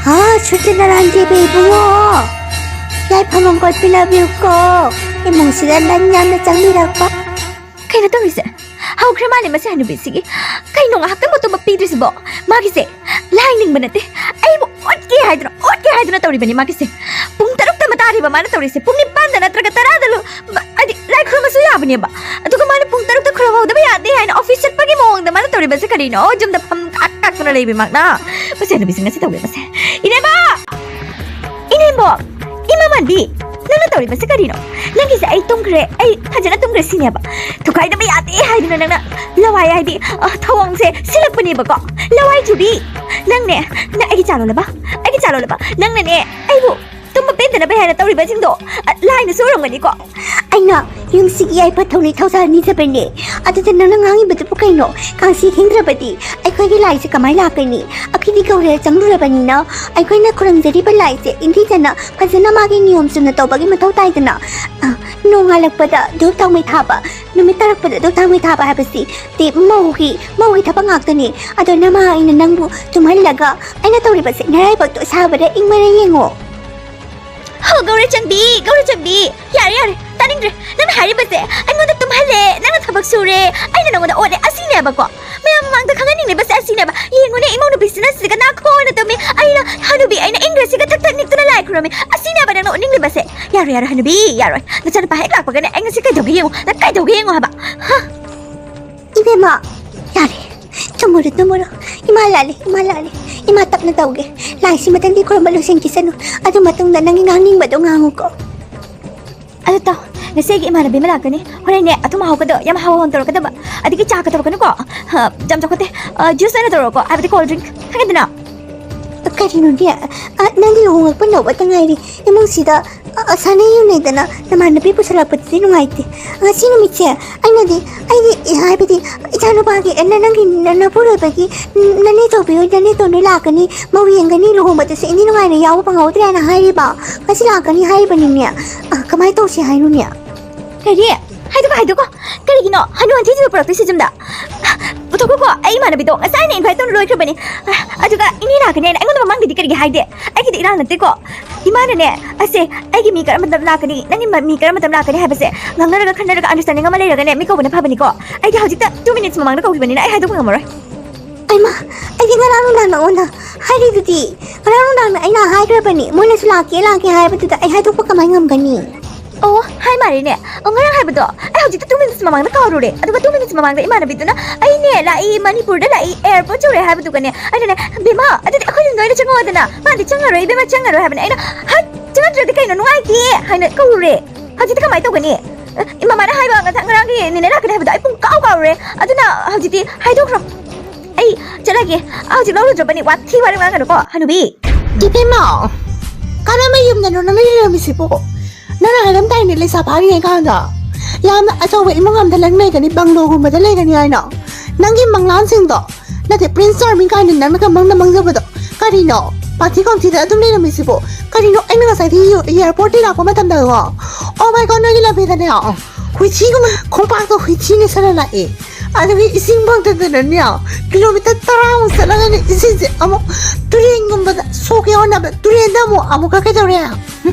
ꯍꯥ, ꯁꯨꯇ꯭ꯔꯅꯥꯔꯥꯌꯟ ꯗꯦꯕ ꯏꯕꯨꯡꯉꯣ, ꯌꯥꯏꯐ ꯃꯪꯒꯣꯜ ꯄꯤꯅꯕꯤꯌꯨꯀꯣ꯫ ꯏꯃꯨꯡꯁꯤꯗ ꯂꯟ ꯌꯥꯝꯅ ꯆꯪꯕꯤꯔꯛꯄ꯫ ꯀꯩꯅꯣ ꯇꯧꯔꯤꯁꯦ? ꯍꯧꯈ꯭ꯔꯦ ꯃꯥꯜꯂꯦ ꯃꯁꯤ ꯍꯅꯨꯕꯤꯁꯤꯒꯤ꯫ ꯀꯩꯅꯣ ꯉꯥꯏꯍꯥꯛꯇꯪ ꯃꯇꯨꯝꯕ ꯄꯤꯗ꯭ꯔꯤꯁꯤꯕꯣ? ꯃꯥꯒꯤꯁꯦ ꯂꯥꯏꯅꯤꯡꯕ ꯅꯠꯇꯦ, ꯑꯩꯕꯨ ꯑꯣꯠꯀꯦ ꯍꯥꯏꯗꯨꯅ, ꯑꯣꯠꯀꯦ ꯍꯥꯏꯗꯨꯅ ꯇꯧꯔꯤꯕꯅꯤ ꯃꯥꯒꯤꯁꯦ꯫ ꯄꯨꯡ ꯇꯔꯨꯛꯇ ꯑꯃ ꯇꯥꯔꯤꯕ ꯃꯥꯅ ꯇꯧꯔꯤꯁꯦ, ꯄꯨꯡ ꯅꯤꯄꯥꯟꯗ ꯅꯠꯇ꯭ꯔꯒ ꯇꯔꯥꯗ ꯂꯨ-, ꯃ-, ꯍꯥꯏꯗꯤ ꯂꯥꯏ ꯈꯨꯔꯨꯝꯕꯁꯨ ꯌꯥꯕꯅꯦꯕ꯫ ꯑꯗꯨꯒ ꯃꯥꯅ ꯄꯨꯡ ꯇꯔꯨꯛꯇ ꯈꯨꯔꯨꯝꯍꯧꯗꯕ ꯌꯥꯗꯦ ꯍꯥꯏꯅ ꯑꯣꯐꯤꯁ ꯆꯠꯄꯒꯤ ꯃꯑꯣꯡꯗ ꯃꯥꯅ ꯇꯧꯔꯤꯕꯁꯦ ꯀꯔꯤꯅꯣ? ꯌꯨꯝꯗ ꯐꯝ ꯀꯥꯛ ꯀꯥꯛꯇꯨꯅ ꯂꯩꯕꯤ ꯃꯥꯅ꯫ ꯃꯁꯤ ꯍꯅꯨꯕꯤꯁꯦ ꯉꯁꯤ ꯇꯧꯔꯤꯕꯁꯦ꯫ ꯏꯅꯦꯕ! ꯏꯅꯦꯝꯕꯣꯛ! ꯏꯃꯥ ꯃꯥꯟꯕꯤ! ꯅꯪꯅ ꯇꯧꯔꯤꯕꯁꯦ ꯀꯔꯤꯅꯣ? ꯅꯪꯒꯤꯁꯦ ꯑꯩ ꯇꯨꯝꯈ꯭ꯔꯦ, ꯑꯩ ꯐꯖꯅ ꯇꯨꯝꯈ꯭ꯔꯦ ꯁꯤꯅꯦꯕ? ꯊꯨꯒꯥꯏꯗꯕ ꯌꯥꯗꯦ ꯍꯥꯏꯗꯨꯅ ꯅꯪꯅ ꯂꯋꯥꯏ ꯍꯥꯏꯗꯤ, ꯑ, ꯊꯧꯑꯣꯡꯁꯦ ꯁꯤꯜꯂꯛꯄꯅꯦꯕꯀꯣ꯫ ꯂꯋꯥꯏ ꯆꯨꯕꯤ! ꯅꯪꯅꯦ, ꯅꯪ ꯑꯩꯒꯤ ꯆꯥ ꯂꯣꯜꯂꯕ? ꯑꯩꯒꯤ ꯆꯥ ꯂꯣꯜꯂꯕ? ꯅꯪꯅꯅꯦ, ꯑꯩꯕꯨ ꯇꯨꯝꯕ ꯄꯦꯟꯗꯅꯕ ꯍꯥꯏꯅ ꯇꯧꯔꯤꯕꯁꯤꯡꯗꯣ, ꯑ, ꯂꯥꯏꯅꯁꯨ ꯎꯔꯝꯒꯅꯤꯀꯣ꯫ ꯑꯩꯅ ꯌꯨꯝꯁꯤꯒꯤ ꯌꯥꯏꯐ ꯊꯧꯅꯤ ꯊꯧꯁꯥ ꯅꯤꯖꯕꯅꯦ꯫ ꯑꯗꯨꯗ ꯅꯪꯅ ꯉꯥꯡꯉꯤꯕꯗꯨꯕꯨ ꯀꯩꯅꯣ? ꯀꯥꯡꯁꯤ ꯊꯦꯡꯗ꯭ꯔꯕꯗꯤ ꯑꯩꯈꯣꯏꯒꯤ ꯂꯥꯏꯁꯦ ꯀꯃꯥꯏꯅ ꯂꯥꯛꯀꯅꯤ? ꯑꯩꯈꯣꯏꯗꯤ ꯒꯧꯔ ꯆꯪꯂꯨꯔꯕꯅꯤꯅ ꯑꯩꯈꯣꯏꯅ ꯈꯨꯔꯨꯝꯖꯔꯤꯕ ꯂꯥꯏꯁꯦ ꯏꯪꯊꯤꯖꯅ ꯐꯖꯅ ꯃꯥꯒꯤ ꯅꯤꯌꯣꯝ ꯆꯨꯝꯅ ꯇꯧꯕꯒꯤ ꯃꯊꯧ ꯇꯥꯏꯗꯅ꯫ ꯑ, ꯅꯣꯡꯉꯥꯜꯂꯛꯄꯗ ꯙꯨꯞ ꯊꯥꯎꯃꯩ ꯊꯥꯕ, ꯅꯨꯃꯤꯠ ꯇꯥꯔꯛꯄꯗ ꯙꯨꯞ ꯊꯥꯎꯃꯩ ꯊꯥꯕ ꯍꯥꯏꯕꯁꯤ ꯇꯤ ꯃꯧꯒꯤ, ꯃꯧꯒꯤ ꯊꯕꯛ ꯉꯥꯛꯇꯅꯤ꯫ ꯑꯗꯣ ꯅꯃꯥ ꯑꯩꯅ ꯅꯪꯕꯨ ꯇꯨꯝꯍꯜꯂꯒ ꯑꯩꯅ ꯇꯧꯔꯤꯕꯁꯦ ꯅꯔꯥꯏꯕꯛꯇꯣ ꯁꯥꯕꯗ ꯏꯪꯕꯔ ꯌꯦꯡꯉꯣ꯫ ꯍꯣ, ꯒꯧꯔ ꯆꯟꯕꯤ, ꯒꯧꯔ ꯆꯟꯕꯤ, ꯌꯥꯔꯦ, ꯌꯥꯔꯦ, ꯇꯥꯅꯤꯡꯗ꯭ꯔꯦ꯫ ꯅꯪꯅ ꯍꯥꯏꯔꯤꯕꯁꯦ, ꯑꯩꯉꯣꯟꯗ ꯇꯨꯝꯍꯜꯂꯦ, ꯅꯪꯅ ꯊꯕꯛ ꯁꯨꯔꯦ, ꯑꯩꯅ ꯅꯉꯣꯟꯗ ꯑꯣꯠꯂꯦ, ꯑꯁꯤꯅꯦꯕꯀꯣ? ꯃꯌꯥꯝ ꯃꯃꯥꯡꯗ ꯈꯪꯍꯟꯅꯤꯡꯂꯤꯕꯁꯦ ꯑꯁꯤꯅꯦꯕ꯫ ꯌꯦꯡꯉꯨꯅꯦ, ꯏꯃꯧ ꯅꯨꯄꯤꯁꯤꯅ ꯁꯤꯗꯒ ꯅꯥꯈꯣꯛꯑꯅ ꯇꯨꯝꯃꯤ, ꯑꯩꯅ ꯍꯅꯨꯕꯤ, ꯑꯩꯅ ꯏꯪꯒ꯭ꯔꯦꯁꯤꯒ ꯊꯛ ꯊꯛ ꯅꯤꯛꯇꯨꯅ ꯂꯥꯏ ꯈꯨꯔꯨꯝꯃꯤ, ꯑꯁꯤꯅꯦꯕ ꯅꯪꯅ ꯎꯠꯅꯤꯡꯂꯤꯕꯁꯦ꯫ ꯌꯥꯔꯣꯏ, ꯌꯥꯔꯣꯏ, ꯍꯅꯨꯕꯤ, ꯌꯥꯔꯣꯏ꯫ ꯅꯆꯥꯅꯨꯄꯥ ꯍꯦꯛ ꯂꯥꯛꯄꯒꯅꯦ, ꯑꯩ ꯉꯁꯤ ꯀꯩꯗꯧꯒꯦ ꯌꯦꯡꯉꯨ, ꯅꯪ ꯀꯩꯗꯧꯒꯦ ꯌꯦꯡꯉꯨ ꯍꯥꯏꯕ? ꯍꯥ? ꯏꯕꯦꯝꯃ, ꯌꯥꯔꯦ꯫ ꯇꯨꯝꯃꯨꯔꯣ, ꯇꯨꯝꯃꯨꯔꯣ꯫ ꯏꯃꯥ ꯂꯥꯛꯂꯦ, ꯏꯃꯥ ꯂꯥꯛꯂꯦ꯫ ꯏꯃꯥ ꯇꯞꯅ ꯇꯧꯒꯦ꯫ ꯂꯥꯏꯁꯤꯃꯇꯪꯗꯤ ꯈꯨꯔꯨꯝꯕ ꯂꯣꯏꯁꯤꯟꯈꯤꯁꯅꯨ꯫ ꯑꯗꯨ ꯃꯇꯨꯡꯗ ꯅꯪꯒꯤ ꯉꯥꯡꯅꯤꯡꯕꯗꯣ ꯉꯥꯡꯉꯨꯀꯣ꯫ ꯑꯗꯨ ꯇꯧ, ꯉꯁꯤ ꯑꯩꯒꯤ ꯏꯃꯥꯟꯅꯕꯤ ꯑꯃ ꯂꯥꯛꯀꯅꯤ꯫ ꯍꯣꯔꯦꯟꯅꯦ, ꯑꯊꯨꯝ ꯑꯍꯥꯎꯒꯗꯣ ꯌꯥꯝ ꯍꯥꯎ ꯍꯥꯎꯅ ꯇꯧꯔꯛꯀꯗꯕ꯫ ꯑꯗꯒꯤ ꯆꯥꯒ ꯇꯧꯔꯛꯀꯅꯨꯀꯣ꯫ ꯍ, ꯌꯥꯝ ꯆꯥꯎꯈꯠꯇꯦ꯫ ꯑ, ꯖꯨꯁ ꯑꯣꯏꯅ ꯇꯧꯔꯛꯑꯣꯀꯣ, ꯍꯥꯏꯕꯗꯤ ꯀꯣꯜ ꯗ꯭ꯔꯤꯡ꯫ ꯈꯪꯉꯦꯗꯅ? ꯀꯔꯤꯅꯣꯅꯦ? ꯑ, ꯅꯪꯗꯤ ꯂꯨꯍꯣꯡꯂꯛꯄ ꯅꯧꯕꯇ ꯉꯥꯏꯔꯤ꯫ ꯏꯃꯨꯡꯁꯤꯗ ꯑ, ꯁꯥꯟꯅ ꯌꯨꯅꯩꯗꯅ ꯅꯃꯥꯟꯅꯕꯤ ꯄꯨꯁꯜꯂꯛꯄꯗꯨꯗꯤ ꯅꯨꯡꯉꯥꯏꯇꯦ꯫ ꯉꯁꯤ ꯅꯨꯃꯤꯠꯁꯦ ꯑꯩꯅꯗꯤ, ꯑꯩꯗꯤ ꯏ-, ꯍꯥꯏꯕꯗꯤ ꯏꯆꯥꯅꯨꯄꯥꯒꯤ, ꯑ, ꯅ-, ꯅꯪꯒꯤ ꯅ-, ꯅꯄꯨꯔꯣꯏꯕꯒꯤ ꯅ-, ꯅꯅꯦ ꯇꯧꯕꯤꯌꯨ, ꯅꯅꯦ ꯇꯧꯅꯨ ꯂꯥꯛꯀꯅꯤ, ꯃꯧ ꯌꯦꯡꯒꯅꯤ, ꯂꯨꯍꯣꯡꯕꯗꯁꯨ ꯏꯅꯤ ꯅꯨꯡꯉꯥꯏꯅ ꯌꯥꯎꯕ ꯐꯪꯍꯧꯗ꯭ꯔꯦꯅ ꯍꯥꯏꯔꯤꯕ꯫ ꯉꯁꯤ ꯂꯥꯛꯀꯅꯤ ꯍꯥꯏꯔꯤꯕꯅꯤꯅꯦ꯫ ꯑ, ꯀꯃꯥꯏꯅ ꯇꯧꯁꯤ ꯍꯥꯏꯅꯣꯅꯦ? ꯀꯔꯤ? ꯍꯥꯏꯗꯣꯛꯀꯣ, ꯍꯥꯏꯗꯣꯛꯀꯣ꯫ ꯀꯔꯤꯒꯤꯅꯣ ꯍꯅꯨ ꯍꯟꯊꯤꯁꯤꯕꯨ ꯄꯨꯔꯛꯇꯣꯏꯁꯤ ꯌꯨꯝꯗ? ꯄꯨꯊꯣꯛꯈꯣꯀꯣ, ꯑꯩ ꯏꯃꯥꯟꯅꯕꯤꯗꯣ ꯉꯁꯥꯏꯅ invite ꯇꯧꯅ ꯂꯣꯏꯈ꯭ꯔꯕꯅꯤ꯫ ꯑꯗꯨꯒ ꯏꯅꯦ ꯂꯥꯛꯀꯅꯤ ꯍꯥꯏꯅ ꯑꯩꯉꯣꯟꯗ ꯃꯃꯥꯡꯗꯗꯤ ꯀꯔꯤꯒꯤ ꯍꯥꯏꯗꯦ? ꯑꯩꯒꯤꯗꯤ ꯏꯔꯥꯡ ꯅꯠꯇꯦꯀꯣ꯫ ꯏꯃꯥꯅꯅꯦ, ꯑꯁꯦ, ꯑꯩꯒꯤ ꯃꯤ ꯀꯔꯝꯕ ꯃꯇꯝ ꯂꯥꯛꯀꯅꯤ, ꯅꯪꯒꯤ ꯃ-, ꯃꯤ ꯀꯔꯝꯕ ꯃꯇꯝ ꯂꯥꯛꯀꯅꯤ ꯍꯥꯏꯕꯁꯦ ꯉꯥꯡꯅꯔꯒ, ꯈꯟꯅꯔꯒ, understanding ꯑꯃ ꯂꯩꯔꯒꯅꯦ ꯃꯤ ꯀꯧꯕꯅ ꯐꯕꯅꯤꯀꯣ꯫ ꯑꯩꯗꯤ ꯍꯧꯖꯤꯛꯇ two minutes ꯃꯃꯥꯡꯗ ꯀꯧꯈꯤꯕꯅꯤꯅ ꯑꯩ ꯍꯥꯏꯗꯣꯛꯄ ꯉꯝꯃꯔꯣꯏ꯫ ꯑꯩꯃ, ꯑꯩꯗꯤ ꯉꯔꯥꯡ ꯅꯨꯡꯗꯥꯡ ꯅꯉꯣꯟꯗ ꯍꯥꯏꯔꯤꯗꯨꯗꯤ꯫ ꯉꯔꯥꯡ ꯅꯨꯡꯗꯥꯡꯗ ꯑꯩꯅ ꯍꯥꯏꯈ꯭ꯔꯕꯅꯤ, ꯃꯣꯏꯅꯁꯨ ꯂꯥꯛꯀꯦ, ꯂꯥꯛꯀꯦ ꯍꯥꯏꯕꯗꯨꯗ ꯑꯩ ꯍꯥꯏꯗꯣꯛꯄ ꯀꯃꯥꯏ ꯉꯝꯒꯅꯤ? ꯑꯣ, ꯍꯥꯏ ꯃꯥꯜꯂꯦꯅꯦ꯫ ꯑꯣ, ꯉꯔꯥꯡ ꯍꯥꯏꯕꯗꯣ ꯑꯩ ꯍꯧꯖꯤꯛꯇ two minutes ꯃꯃꯥꯡꯗ ꯀꯥꯎꯔꯨꯔꯦ꯫ ꯑꯗꯨꯒ two minutes ꯃꯃꯥꯡꯗ ꯏꯃꯥꯟꯅꯕꯤꯗꯨꯅ, "ꯑꯩꯅꯦ ꯂꯥꯛꯏ, ꯃꯅꯤꯄꯨꯔꯗ ꯂꯥꯛꯏ, airport ꯌꯧꯔꯦ" ꯍꯥꯏꯕꯗꯨꯒꯅꯦ, ꯑꯩꯅꯅꯦ, "ꯕꯦꯝꯃ, ꯑꯗꯨꯗꯤ ꯑꯩꯈꯣꯏ ꯌꯨꯝꯗ ꯑꯣꯏꯅ ꯆꯪꯉꯛꯑꯣꯗꯅ"꯫ ꯃꯥꯗꯤ, "ꯆꯪꯉꯔꯣꯏ ꯏꯕꯦꯝꯃ, ꯆꯪꯉꯔꯣꯏ" ꯍꯥꯏꯕꯅꯦ꯫ ꯑꯩꯅ, "ꯍꯠ, ꯆꯪꯉꯛꯇ꯭ꯔꯗꯤ ꯀꯩꯅꯣ, ꯅꯨꯡꯉꯥꯏꯇꯦ" ꯍꯥꯏꯅ ꯀꯧꯔꯨꯔꯦ꯫ ꯍꯧꯖꯤꯛꯇꯤ ꯀꯃꯥꯏꯅ ꯇꯧꯒꯅꯤ? ꯑꯦ, ꯏꯃꯥ, ꯃꯥꯅ ꯍꯥꯏꯕ ꯉꯁꯥꯏ ꯉꯔꯥꯡꯒꯤ ꯅꯦꯅꯦ ꯂꯥꯛꯀꯅꯤ ꯍꯥꯏꯕꯗꯣ ꯑꯩ ꯄꯨꯡ ꯀꯥꯎ ꯀꯥꯎꯔꯨꯔꯦ꯫ ꯑꯗꯨꯅ ꯍꯧꯖꯤꯛꯇꯤ ꯍꯥꯏꯗꯣꯛꯈ꯭ꯔꯣ꯫ ꯑꯩ ꯆꯠꯂꯒꯦ꯫ ꯍꯧꯖꯤꯛ ꯂꯧꯔꯨꯗ꯭ꯔꯕꯅꯤ꯫ ꯋꯥꯊꯤ ꯋꯥꯔꯦꯝ ꯉꯥꯡꯒꯅꯨꯀꯣ, ꯍꯅꯨꯕꯤ꯫ ꯏꯕꯦꯝꯃ, ꯀꯔꯝꯕ ꯌꯨꯝꯗꯅꯣ ꯅꯪꯅ ꯂꯩꯔꯝꯃꯤꯁꯤꯕꯣ? ꯅꯪꯅ ꯍꯥꯏꯔꯝꯗꯥꯏꯅꯦ ꯂꯩꯁꯥ ꯐꯥꯔꯤꯉꯩ ꯀꯥꯟꯗ ꯌꯥꯝꯅ ꯑꯆꯧꯕ ꯏꯃꯨꯡ ꯑꯃꯗ ꯅꯪ ꯂꯩꯒꯅꯤ, ꯕꯪꯒ꯭ꯂꯣꯒꯨꯝꯕꯗ ꯂꯩꯒꯅꯤ ꯍꯥꯏꯅ꯫ ꯅꯪꯒꯤ ꯃꯪꯂꯥꯟꯁꯤꯡꯗꯣ, ꯅꯠꯇꯦ, Prince Charming ꯀꯥꯏꯅ ꯅꯪꯅ ꯃꯪꯗ ꯃꯪꯖꯕꯗꯣ ꯀꯔꯤꯅꯣ? ꯄꯥꯊꯤ ꯈꯣꯝꯊꯤꯗ ꯑꯗꯨꯝ ꯂꯩꯔꯝꯃꯤꯁꯤꯕꯣ ꯀꯔꯤꯅꯣ? ꯑꯩꯅ ꯉꯁꯥꯏꯗꯒꯤ airport ꯇꯒꯤ ꯂꯥꯛꯄ ꯃꯇꯝꯗꯀꯣ, oh my God, ꯅꯣꯏꯒꯤ ꯂꯝꯕꯤꯗꯅꯦ ꯍꯨꯏꯊꯤꯒꯨꯝꯕ, ꯈꯣꯡꯄꯥꯛꯇꯣ ꯍꯨꯏꯊꯤꯅ ꯁꯥꯟꯅ ꯂꯥꯛꯑꯦ꯫ ꯑꯗꯨꯒꯤ ꯏꯁꯤꯡ ꯐꯪꯗꯗꯅꯅꯦ, kilometre ꯇꯔꯥꯃꯨꯛ ꯆꯠꯂꯒꯅꯦ ꯏꯁꯤꯡꯁꯦ ꯑꯃꯨꯛ ꯇꯨꯔꯦꯟꯒꯨꯝꯕꯗ ꯁꯣꯛꯀꯦ ꯍꯣꯠꯅꯕ, ꯇꯨꯔꯦꯟꯗ ꯑꯃꯨꯛ, ꯑꯃꯨꯛꯀ ꯀꯩꯗꯧꯔꯦ?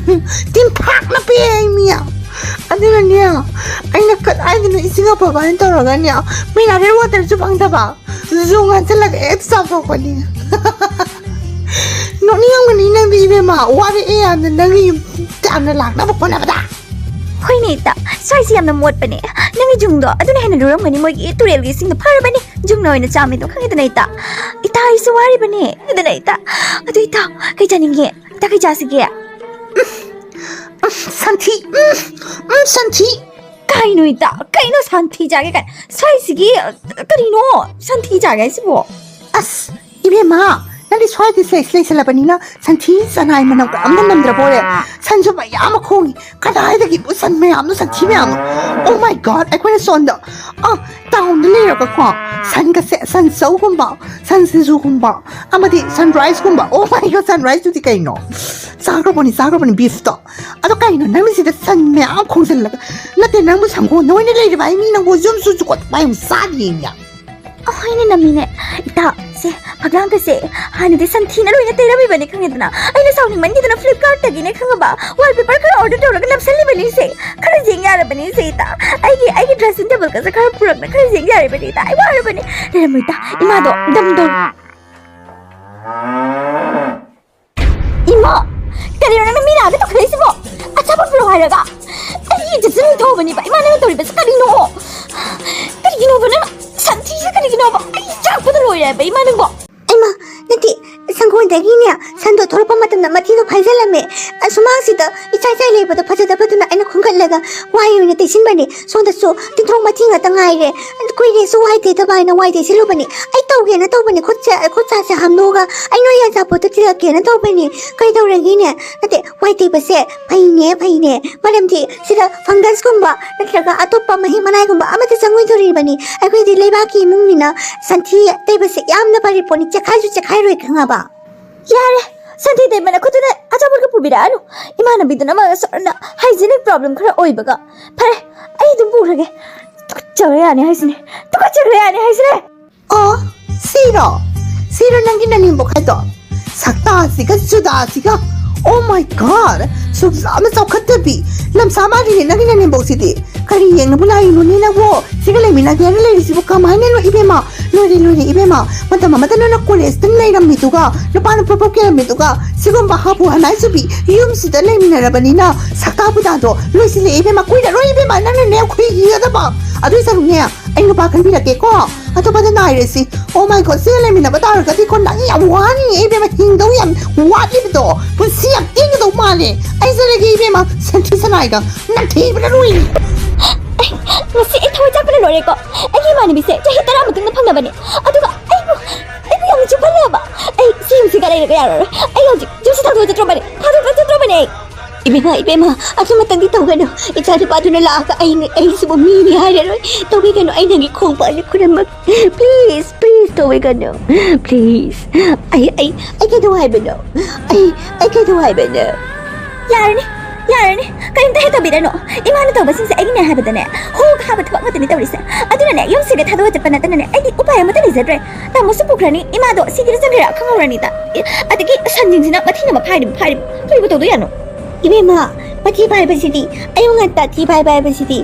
ꯇꯤꯟꯐꯥꯛꯅ ꯄꯤꯛꯑꯦ ꯃꯤ꯫ ꯑꯗꯨꯅꯅꯦ, ꯑꯩꯅ ꯀꯗꯥꯏꯗꯅꯣ ꯏꯁꯤꯡ ꯑꯐꯕ ꯍꯥꯏꯅ ꯇꯧꯔꯒꯅꯦ, mineral water ꯁꯨ ꯐꯪꯗꯕ꯫ ꯖꯨꯡ ꯍꯥꯟꯖꯤꯜꯂꯒ ꯍꯦꯛꯇ ꯆꯥꯊꯣꯛꯄꯅꯤ꯫ ꯅꯣꯛꯅꯤꯡꯉꯝꯒꯅꯤ ꯅꯪꯗꯤ ꯏꯕꯦꯝꯃ, ꯋꯥꯔꯛꯑꯦ ꯌꯥꯝꯅ, ꯅꯪꯒꯤ ꯌꯨꯝ ꯇꯥꯟꯅ ꯂꯥꯛꯅꯕ ꯍꯣꯠꯅꯕꯗ꯫ ꯍꯣꯏꯅꯦ ꯏꯇꯥ, ꯁ꯭ꯋꯥꯏꯁꯤ ꯌꯥꯝꯅ ꯃꯣꯠꯄꯅꯦ꯫ ꯅꯪꯒꯤ ꯖꯨꯡꯗꯣ ꯑꯗꯨꯅ ꯍꯦꯟꯅ ꯂꯨꯔꯝꯒꯅꯤ, ꯃꯣꯏꯒꯤ ꯇꯨꯔꯦꯜꯒꯤ ꯏꯁꯤꯡꯗꯣ ꯐꯔꯕꯅꯤ, ꯖꯨꯡꯅ ꯑꯣꯏꯅ ꯆꯥꯝꯃꯤꯗꯣ ꯈꯪꯉꯦꯗꯅ ꯏꯇꯥ꯫ ꯏꯇꯥ ꯑꯩꯁꯨ ꯋꯥꯔꯤꯕꯅꯦ, ꯈꯪꯉꯦꯗꯅ ꯏꯇꯥ꯫ ꯑꯗꯨ ꯏꯇꯥ, ꯀꯩ ꯆꯥꯅꯤꯡꯒꯦ? ꯏꯇꯥ ꯀꯩ ꯆꯥꯁꯤꯒꯦ? ꯎꯝ, ꯁꯟꯊꯤ, ꯎꯝ, ꯎꯝ, ꯁꯟꯊꯤ꯫ ꯀꯩꯅꯣ ꯏꯇꯥ? ꯀꯩꯅꯣ ꯁꯟꯊꯤ ꯆꯥꯒꯦ ꯀꯥꯏ? ꯁ꯭ꯋꯥꯏꯁꯤꯒꯤ, ꯑ, ꯀꯔꯤꯅꯣ ꯁꯟꯊꯤ ꯆꯥꯒꯦ ꯍꯥꯏꯁꯤꯕꯣ? ꯑꯁ, ꯏꯕꯦꯝꯃ, ꯅꯪꯗꯤ ꯁ꯭ꯋꯥꯏꯗ ꯁꯦꯛꯁ ꯂꯩꯁꯜꯂꯕꯅꯤꯅ ꯁꯟꯊꯤ ꯁꯅꯥꯏ ꯃꯅꯝ ꯀꯌꯥꯝꯅ ꯅꯝꯗ꯭ꯔꯕ ꯑꯣꯏꯔꯦ? ꯁꯟꯁꯨ ꯃꯌꯥꯝ ꯑꯃ ꯈꯣꯡꯉꯤ꯫ ꯀꯗꯥꯏꯗꯒꯤꯕꯨ ꯁꯟ ꯃꯌꯥꯝꯅꯣ, ꯁꯟꯊꯤ ꯃꯌꯥꯝꯅꯣ? Oh my God, ꯑꯩꯈꯣꯏꯅ ꯁꯣꯝꯗ ꯑ ꯇꯥꯎꯟꯗ ꯂꯩꯔꯒꯀꯣ ꯁꯟꯒꯁꯦ, ꯁꯟ ꯆꯧꯒꯨꯝꯕ, ꯁꯟ ꯁꯤꯡꯖꯨꯒꯨꯝꯕ, ꯑꯃꯗꯤ ꯁꯟ ꯔꯥꯏꯁꯀꯨꯝꯕ꯫ Oh my God, ꯁꯟ ꯔꯥꯏꯁꯇꯨꯗꯤ ꯀꯩꯅꯣ? ꯆꯥꯈ꯭ꯔꯕꯅꯤ, ꯆꯥꯈ꯭ꯔꯕꯅꯤ ꯕꯤꯐꯇꯣ꯫ ꯑꯗꯣ ꯀꯩꯅꯣ ꯅꯪꯁꯤꯗ ꯁꯟ ꯃꯌꯥꯝ ꯈꯣꯡꯖꯤꯜꯂꯒ? ꯅꯠꯇꯦ, ꯅꯪꯕꯨ ꯁꯪꯒꯣꯟꯗ ꯑꯣꯏꯅ ꯂꯩꯔꯤꯕ ꯍꯥꯏ? ꯃꯤ ꯅꯪꯕꯨ ꯌꯨꯝꯁꯨ ꯆꯨꯀꯣꯠ ꯄꯥꯏ ꯌꯥꯝ ꯆꯥꯗꯦꯅꯦ꯫ ꯑꯍꯣꯏꯅꯦ ꯅꯝꯃꯤꯅꯦ꯫ ꯏꯇꯥ, ꯁꯦ, ꯐꯛꯂꯥꯡꯒꯁꯦ ꯍꯥꯟꯅꯗꯤ ꯁꯟꯊꯤꯅ ꯂꯣꯏꯅ ꯇꯩꯔꯝꯃꯤꯕꯅꯤ ꯈꯪꯉꯦꯗꯅ꯫ ꯑꯩꯅ ꯁꯥꯎꯅꯤꯡꯃꯟꯈꯤꯗꯅ Flipkartꯇꯒꯤꯅꯦ ꯈꯪꯉꯕ, wallpaper ꯈꯔ order ꯇꯧꯔꯒ ꯅꯞꯁꯜꯂꯤꯕꯅꯤ ꯁꯦ꯫ ꯈꯔ ꯌꯦꯡ ꯌꯥꯔꯕꯅꯤ ꯁꯦ ꯏꯇꯥ꯫ ꯑꯩꯒꯤ, ꯑꯩꯒꯤ dressing tableꯒꯁꯦ ꯈꯔ ꯄꯨꯔꯛꯅ ꯈꯔ ꯌꯦꯡ ꯌꯥꯔꯕꯅꯤ ꯏꯇꯥ꯫ ꯑꯩ ꯋꯥꯔꯕꯅꯤ꯫ ꯂꯩꯔꯝꯃꯣ ꯏꯇꯥ, ꯏꯃꯥꯗꯣ ꯗꯝ ꯗꯝ꯫ ꯏꯃꯥ! ꯀꯔꯤꯅꯣ ꯅꯪꯅ ꯃꯤ ꯂꯥꯛꯑꯒ ꯇꯧꯈꯠꯂꯛꯏꯁꯤꯕꯣ? ꯑꯆꯥꯄꯣꯠ ꯄꯨꯔꯛꯑꯣ ꯍꯥꯏꯔꯒ? ꯑꯩ ꯏꯖꯠꯁꯦ ꯂꯣꯏꯊꯣꯛꯑꯕꯅꯤꯕ꯫ ꯏꯃꯥ ꯅꯪꯅ ꯇꯧꯔꯤꯕꯁꯤ ꯀꯔꯤꯅꯣ? ꯀꯔꯤꯒꯤꯅꯣꯕ ꯅꯪꯅ? ꯁꯟꯊꯤꯁꯦ ꯀꯔꯤꯒꯤꯅꯣꯕ? ꯑꯩ ꯆꯥꯛꯄꯗ ꯂꯣꯏꯔꯦ ꯍꯥꯏꯕ ꯏꯃꯥ ꯅꯪꯕꯣ꯫ ꯏꯃꯥ, ꯅꯠꯇꯦ, ꯁꯪꯒꯣꯏꯗꯒꯤꯅꯦ ꯁꯟꯗꯣ ꯊꯣꯛꯂꯛꯄ ꯃꯇꯝꯗ ꯃꯊꯤꯗꯣ ꯐꯥꯏꯖꯜꯂꯝꯃꯦ꯫ ꯑꯁꯨꯃꯥꯡꯁꯤꯗ ꯏꯆꯥꯏ ꯆꯥꯏ ꯂꯩꯕꯗꯣ ꯐꯖꯗꯕꯗꯨꯅ ꯑꯩꯅ ꯈꯣꯝꯒꯠꯂꯒ ꯋꯥꯏ ꯑꯣꯏꯅ ꯇꯩꯁꯤꯟꯕꯅꯦ꯫ ꯁꯣꯝꯗꯁꯨ ꯇꯤꯟꯊ꯭ꯔꯣꯛ ꯃꯊꯤ ꯉꯥꯛꯇ ꯉꯥꯏꯔꯦ꯫ ꯀꯨꯏꯔꯦꯁꯨ ꯋꯥꯏ ꯇꯩꯗꯕ ꯍꯥꯏꯅ ꯋꯥꯏ ꯇꯩꯁꯤꯜꯂꯨꯕꯅꯦ꯫ ꯑꯩ ꯇꯧꯒꯦꯅ ꯇꯧꯕꯅꯦ, ꯈꯨꯠꯁꯦ, ꯈꯨꯠ ꯁꯥꯁꯦ ꯍꯥꯝꯗꯣꯛꯑꯒ ꯑꯩ ꯅꯣꯏꯒꯤ ꯑꯆꯥꯄꯣꯠꯇꯣ ꯊꯤꯜꯂꯛꯀꯦꯅ ꯇꯧꯕꯅꯦ꯫ ꯀꯩꯗꯧꯔꯒꯦꯅꯦ? ꯅꯠꯇꯦ, ꯋꯥꯏ ꯇꯩꯕꯁꯦ ꯐꯩꯅꯦ, ꯐꯩꯅꯦ꯫ ꯃꯔꯝꯗꯤ ꯁꯤꯗ fungus ꯀꯨꯝꯕ ꯅꯠꯇ꯭ꯔꯒ ꯑꯇꯣꯞꯄ ꯃꯍꯤꯛ ꯃꯅꯥꯏꯒꯨꯝꯕ ꯑꯃꯠꯇ ꯆꯪꯉꯣꯏꯗꯣꯔꯤꯕꯅꯤ꯫ ꯑꯩꯈꯣꯏꯗꯤ ꯂꯩꯕꯥꯛꯀꯤ ꯏꯃꯨꯡꯅꯤꯅ ꯁꯟꯊꯤ ꯇꯩꯕꯁꯦ ꯌꯥꯝꯅ ꯐꯔꯤ ꯄꯣꯠꯅꯤ, ꯆꯦꯛꯈꯥꯏꯁꯨ ꯆꯦꯛꯈꯥꯏꯔꯣꯏ, ꯈꯪꯉꯕ? ꯌꯥꯔꯦ, ꯁꯟꯊꯤ ꯇꯩꯕꯅ ꯈꯨꯠꯇꯨꯅ ꯑꯆꯥꯄꯣꯠꯀ ꯄꯨꯕꯤꯔꯛꯑꯅꯨ꯫ ꯏꯃꯥꯟꯅꯕꯤꯗꯨꯅ ꯃꯥꯒ ꯁꯣꯟꯅ hygienic problem ꯈꯔ ꯑꯣꯏꯕꯒ꯫ ꯐꯔꯦ, ꯑꯩ ꯑꯗꯨꯝ ꯄꯨꯈ꯭ꯔꯒꯦ꯫ ꯇꯨꯀꯠꯆꯈ꯭ꯔꯦ ꯌꯥꯅꯤ ꯍꯥꯏꯁꯤꯅꯦ, ꯇꯨꯀꯠꯆꯈ꯭ꯔꯦ ꯌꯥꯅꯤ ꯍꯥꯏꯁꯤꯅꯦ꯫ ꯑꯣ, ꯁꯤꯔꯣ? ꯁꯤꯔꯣ ꯅꯪꯒꯤ ꯅꯅꯦꯝꯕꯣꯛ ꯍꯥꯏꯗꯣ? ꯁꯛꯇꯥꯁꯤꯒ ꯆꯨꯗꯥꯁꯤꯒ꯫ Oh my God! ꯁꯨꯛ ꯌꯥꯝꯅ ꯆꯥꯎꯈꯠꯇꯕꯤ, ꯂꯝꯁꯥ ꯃꯥꯜꯂꯤꯅꯦ ꯅꯪꯒꯤ ꯅꯅꯦꯝꯕꯣꯛꯁꯤꯗꯤ꯫ ꯀꯔꯤ ꯌꯦꯡꯅꯕ ꯂꯥꯛꯏꯅꯣꯅꯦ ꯅꯪꯕꯣ? ꯁꯤꯒ ꯂꯩꯃꯤꯟꯅꯒꯦꯅ ꯂꯩꯔꯤꯁꯤꯕꯨ ꯀꯃꯥꯏꯅ ꯂꯣꯏ ꯏꯕꯦꯝꯃ? ꯂꯣꯏꯔꯦ, ꯂꯣꯏꯔꯦ ꯏꯕꯦꯝꯃ꯫ ꯃꯇꯝ ꯑꯃꯗ ꯅꯪꯅ ꯀꯣꯂꯦꯖꯇ ꯂꯩꯔꯝꯃꯤꯗꯨꯒ, ꯅꯨꯄꯥꯅ ꯄ꯭ꯔꯣꯞ ꯄ꯭ꯔꯣꯞ ꯀꯦꯜꯂꯝꯃꯤꯗꯨꯒ, ꯁꯤꯒꯨꯝꯕ ꯍꯥꯄꯨ ꯍꯅꯥꯏ ꯆꯨꯕꯤ ꯌꯨꯝꯁꯤꯗ ꯂꯩꯃꯤꯟꯅꯔꯕꯅꯤꯅ ꯁꯛꯇꯥ ꯄꯨꯗꯥꯗꯣ ꯂꯣꯏꯁꯤꯜꯂꯛꯑꯦ ꯏꯕꯦꯝꯃ꯫ ꯀꯨꯏꯔꯔꯣꯏ ꯏꯕꯦꯝꯃ, ꯅꯪꯅꯅꯦ ꯈꯨꯏꯒꯤꯒꯗꯕ꯫ ꯑꯗꯨꯏ ꯁꯔꯨꯛꯅꯦ, ꯑꯩ ꯅꯨꯄꯥ ꯈꯟꯕꯤꯔꯛꯀꯦꯀꯣ꯫ ꯑꯇꯣꯞꯄꯗ ꯅꯥꯏꯔꯁꯤ꯫ Oh my God, ꯁꯤꯒ ꯂꯩꯃꯤꯟꯅꯕ ꯇꯥꯔꯒꯗꯤꯀꯣ, ꯅꯪ ꯌꯥꯝ ꯋꯥꯅꯤꯌꯦ ꯏꯕꯦꯝꯃ, ꯍꯤꯡꯗꯧ ꯌꯥꯝ ꯋꯥꯠꯂꯤꯕꯗꯣ꯫ ꯄꯨꯟꯁꯤ ꯌꯥꯝ ꯇꯦꯟꯒꯗꯧ ꯃꯥꯜꯂꯦ꯫ ꯑꯩ ꯆꯠꯂꯒꯦ ꯏꯕꯦꯝꯃ, ꯁꯟꯊꯤ ꯁꯅꯥꯏꯒ ꯅꯝꯊꯤꯕꯅ ꯂꯣꯏꯔꯦ꯫ ꯑꯩ, ꯉꯁꯤ ꯑꯩ ꯊꯋꯥꯏ ꯆꯥꯛꯄꯅ ꯂꯣꯏꯔꯦꯀꯣ꯫ ꯑꯩꯒꯤ ꯏꯃꯥꯟꯅꯕꯤꯁꯦ ꯆꯍꯤ ꯇꯔꯥ ꯃꯇꯨꯡꯗ ꯐꯪꯅꯕꯅꯦ꯫ ꯑꯗꯨꯒ ꯑꯩꯕꯨ, ꯑꯩꯕꯨ ꯌꯥꯝꯅ ꯆꯨꯞꯍꯜꯂꯦꯕ꯫ ꯑꯩ ꯁꯤꯒ ꯂꯩꯔꯒ ꯌꯥꯔꯔꯣꯏ꯫ ꯑꯩ ꯍꯧꯖꯤꯛ ꯖꯣꯁꯤ ꯊꯥꯗꯣꯛꯑ ꯆꯠꯇ꯭ꯔꯣꯕꯅꯦ, ꯊꯥꯗꯣꯛꯑ ꯆꯠꯇ꯭ꯔꯣꯕꯅꯦ ꯑꯩ꯫ ꯏꯕꯦꯝꯃ, ꯏꯕꯦꯝꯃ, ꯑꯗꯨꯃꯇꯪꯗꯤ ꯇꯧꯒꯅꯨ꯫ ꯏꯆꯥ ꯅꯨꯄꯥꯗꯨꯅ ꯂꯥꯛꯑꯒ ꯑꯩ, ꯑꯩꯁꯤꯕꯨ ꯃꯤꯅꯤ ꯍꯥꯏꯔꯔꯣꯏ꯫ ꯇꯧꯕꯤꯒꯅꯨ, ꯑꯩ ꯅꯪꯒꯤ ꯈꯣꯡ ꯄꯥꯟꯅꯤ ꯈꯨꯔꯨꯝꯃꯛ꯫ Please, please, ꯇꯧꯕꯤꯒꯅꯨ꯫ Please. ꯑꯩ, ꯑꯩ, ꯑꯩ ꯀꯩꯗꯧ ꯍꯥꯏꯕꯅꯣ? ꯑꯩ, ꯑꯩ ꯀꯩꯗꯧ ꯍꯥꯏꯕꯅꯣ? ꯌꯥꯔꯅꯤ, ꯌꯥꯔꯅꯤ꯫ ꯀꯔꯤꯝꯇ ꯍꯦꯛ ꯇꯧꯕꯤꯔꯅꯨ꯫ ꯏꯃꯥꯅ ꯇꯧꯕꯁꯤꯡꯁꯦ ꯑꯩꯒꯤꯅꯦ ꯍꯥꯏꯕꯗꯅꯦ ꯍꯣ ꯍꯥꯕ ꯊꯕꯛ ꯉꯥꯛꯇꯅꯤ ꯇꯧꯔꯤꯁꯦ꯫ ꯑꯗꯨꯅꯅꯦ ꯌꯨꯝꯁꯤꯗ ꯊꯥꯗꯣꯛꯑ ꯆꯠꯄ ꯅꯠꯇꯅꯅꯦ ꯑꯩꯗꯤ ꯎꯄꯥꯏ ꯑꯃꯠꯇ ꯂꯩꯖꯗ꯭ꯔꯦ꯫ ꯇꯥꯃꯣꯁꯨ ꯄꯨꯈ꯭ꯔꯅꯤ, ꯏꯃꯥꯗꯣ ꯁꯤꯒꯤꯔ ꯆꯪꯒꯦꯔꯥ ꯈꯪꯍꯧꯔꯅꯤꯗ꯫ ꯑꯦ, ꯑꯗꯒꯤ ꯁꯟꯁꯤꯡꯁꯤꯅ ꯃꯊꯤꯅ ꯃꯐꯥꯏꯔꯤꯕ ꯐꯥꯏꯔꯤꯕ ꯀꯔꯤꯕꯨ ꯇꯧꯗꯣꯏ ꯌꯥꯅꯣ? ꯏꯕꯦꯝꯃ, ꯃꯊꯤ ꯐꯥꯏꯕꯁꯤꯗꯤ ꯑꯌꯨꯛ ꯉꯟꯇꯥ ꯊꯤ ꯐꯥꯏꯕ ꯍꯥꯏꯕꯁꯤꯗꯤ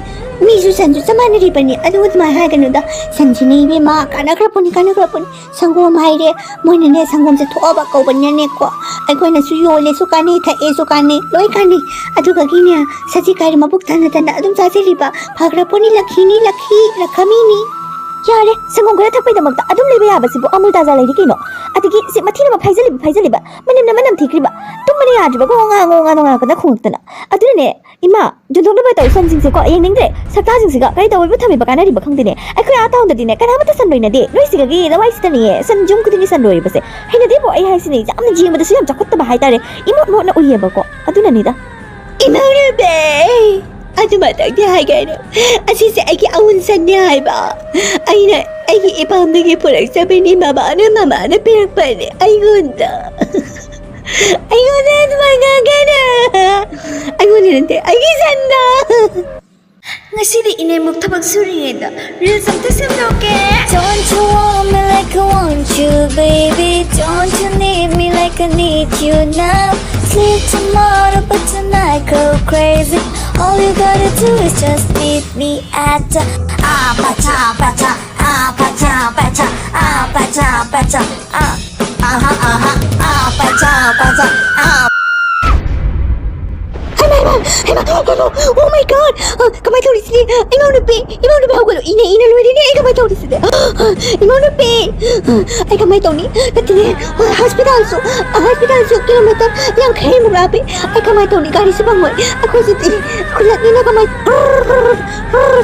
ꯃꯤꯁꯨ ꯁꯟꯁꯨ ꯆꯞ ꯃꯥꯟꯅꯔꯤꯕꯅꯤ꯫ ꯑꯗꯨ ꯑꯗꯨꯃꯥꯏꯅ ꯍꯥꯏꯒꯅꯨꯗ꯫ ꯁꯟꯁꯤꯅ ꯏꯕꯦꯝꯃ ꯀꯥꯟꯅꯈ꯭ꯔꯄꯣꯠꯅꯤ, ꯀꯥꯟꯅꯈ꯭ꯔꯄꯣꯠꯅꯤ꯫ ꯁꯪꯒꯣꯝ ꯍꯥꯏꯔꯦ, ꯃꯣꯏꯅꯅꯦ ꯁꯪꯒꯣꯝꯁꯦ ꯊꯣꯛꯑꯕ ꯀꯧꯕꯅꯤꯅꯅꯦꯀꯣ, ꯑꯩꯈꯣꯏꯅꯁꯨ ꯌꯣꯜꯂꯦꯁꯨ ꯀꯥꯟꯅꯩ, ꯊꯛꯑꯦꯁꯨ ꯀꯥꯟꯅꯩ, ꯂꯣꯏ ꯀꯥꯟꯅꯩ꯫ ꯑꯗꯨꯒꯒꯤꯅꯦ ꯁꯖꯤꯛ ꯍꯥꯏꯔꯦ ꯃꯕꯨꯛ ꯊꯟꯅ ꯊꯟꯅ ꯑꯗꯨꯝ ꯆꯥꯖꯔꯤꯕ꯫ ꯐꯈ꯭ꯔꯄꯣꯠꯅꯤ, ꯂꯛꯈꯤꯅꯤ, ꯂꯛꯈꯤ, ꯂꯛꯈꯃꯤꯅꯤ꯫ ꯌꯥꯔꯦ, ꯁꯪꯒꯣꯝ ꯈꯔ ꯊꯛꯄꯩꯗꯃꯛꯇ ꯑꯗꯨꯝ ꯂꯩꯕ ꯌꯥꯕꯁꯤꯕꯨ ꯑꯃꯨꯜ ꯇꯥꯖꯥ ꯂꯩꯔꯤ ꯀꯩꯅꯣ꯫ ꯑꯗꯒꯤ ꯁꯤ ꯃꯊꯤꯅ ꯐꯥꯏꯖꯜꯂꯤꯕ, ꯐꯥꯏꯖꯜꯂꯤꯕ, ꯃꯅꯝꯅ ꯃꯅꯝ ꯊꯤꯈ꯭ꯔꯤꯕ, ꯇꯨꯝꯕꯅ ꯌꯥꯗ꯭ꯔꯤꯕ, ꯒꯣ ꯉꯥ, ꯒꯣ ꯉꯥ, ꯅꯣꯡꯉꯥꯜꯂꯛꯄꯗ ꯈꯣꯡꯉꯛꯇꯅ꯫ ꯑꯗꯨꯅꯅꯦ, ꯏꯃꯥ, ꯌꯣꯟꯊꯣꯛꯅꯕ ꯇꯧ ꯁꯟꯁꯤꯡꯁꯦꯀꯣ, ꯌꯦꯡꯅꯤꯡꯗ꯭ꯔꯦ꯫ ꯁꯛꯇꯥꯁꯤꯡꯁꯤꯒ ꯀꯔꯤ ꯇꯧꯕꯤꯕ ꯊꯝꯃꯤꯕ ꯀꯥꯟꯅꯔꯤꯕ ꯈꯪꯗꯦꯅꯦ꯫ ꯑꯩꯈꯣꯏ ꯑꯥ ꯇꯥꯎꯟꯗꯗꯤꯅꯦ ꯀꯅꯥꯃꯠꯇ ꯁꯟ ꯂꯣꯏꯅꯗꯦ꯫ ꯅꯣꯏꯁꯤꯒꯒꯤ ꯂꯋꯥꯏꯁꯤꯗꯅꯦ ꯁꯟ ꯌꯨꯝ ꯈꯨꯗꯤꯡꯒꯤ ꯁꯟ ꯂꯣꯏꯔꯤꯕꯁꯦ ꯍꯩꯅꯗꯦꯕꯣ꯫ ꯑꯩ ꯍꯥꯏꯁꯤꯅꯦ, ꯌꯥꯝꯅ ꯌꯦꯡꯕꯗꯁꯨ ꯌꯥꯝ ꯆꯥꯎꯈꯠꯇꯕ ꯍꯥꯏꯇꯥꯔꯦ꯫ ꯏꯃꯣꯠ ꯃꯣꯠꯅ ꯎꯏꯌꯦꯕꯀꯣ꯫ ꯑꯗꯨꯅꯅꯤꯗ꯫ ꯏꯃꯧꯅꯨꯄꯤ! ꯑꯗꯨꯃꯇꯪꯗꯤ ꯍꯥꯏꯒꯦꯅ꯫ ꯑꯁꯤꯁꯦ ꯑꯩꯒꯤ ꯑꯋꯨꯟ ꯁꯟꯅꯦ ꯍꯥꯏꯕ꯫ ꯑꯩꯅ ꯑꯩꯒꯤ ꯏꯄꯥꯝꯗꯒꯤ ꯄꯨꯔꯛꯆꯕꯅꯤ, ꯃꯃꯥꯅ, ꯃꯃꯥꯅ ꯄꯤꯔꯛꯄꯅꯤ ꯑꯩꯉꯣꯟꯗ꯫ ꯑꯩꯉꯣꯟꯗ ꯑꯗꯨꯃꯥꯏꯅ ꯍꯥꯏꯒꯦꯅ꯫ ꯑꯩꯉꯣꯟꯗ ꯅꯠꯇꯦ, ꯑꯩꯒꯤ ꯁꯟꯗ꯫ ꯉꯁꯤꯗꯤ ꯏꯅꯦꯃꯨꯛ ꯊꯕꯛ ꯁꯨꯔꯤꯉꯩꯗ reels ꯑꯝꯇ ꯁꯦꯝꯗꯣꯛꯀꯦ꯫ Don't you want me like I want you, baby? Don't you need me like I need you now? Sleep tomorrow, but tonight go crazy. All you gotta do is just meet me at the ah pacha pacha, ah pacha pacha, ah pacha pacha, ah. Aha, aha, ah, pacha, pacha, ah. ꯍꯩꯃꯥ, ꯍꯩꯃꯥ, ꯍꯩꯃꯥ, ꯍꯩꯃꯥ, oh my God! ꯑ, ꯀꯃꯥꯏ ꯇꯧꯔꯤꯁꯤꯗꯤ? ꯏꯅꯥꯎꯅꯨꯄꯤ, ꯏꯅꯥꯎꯅꯨꯄꯤ ꯍꯧꯒꯠꯂꯣ, ꯏꯅꯦ, ꯏꯅꯦ ꯂꯣꯏꯔꯦꯅꯦ, ꯑꯩ ꯀꯃꯥꯏ ꯇꯧꯔꯤꯁꯤꯗꯤ? ꯏꯅꯥꯎꯅꯨꯄꯤ! ꯑꯩ ꯀꯃꯥꯏ ꯇꯧꯅꯤ? ꯅꯠꯇꯦꯅꯦ, ꯍꯣꯁꯄꯤꯇꯥꯜꯁꯨ, ꯍꯣꯁꯄꯤꯇꯥꯜꯁꯨ ꯀꯤꯂꯣꯃꯤꯇꯔ ꯌꯥꯡꯈꯩꯃꯨꯛ ꯂꯥꯞꯄꯦ꯫ ꯑꯩ ꯀꯃꯥꯏ ꯇꯧꯅꯤ? ꯒꯥꯔꯤꯁꯨ ꯐꯪꯉꯣꯏ꯫ ꯑꯩꯈꯣꯏꯁꯤꯗꯤ ꯈꯨꯜꯂꯛꯅꯤꯅ ꯀꯃꯥꯏ,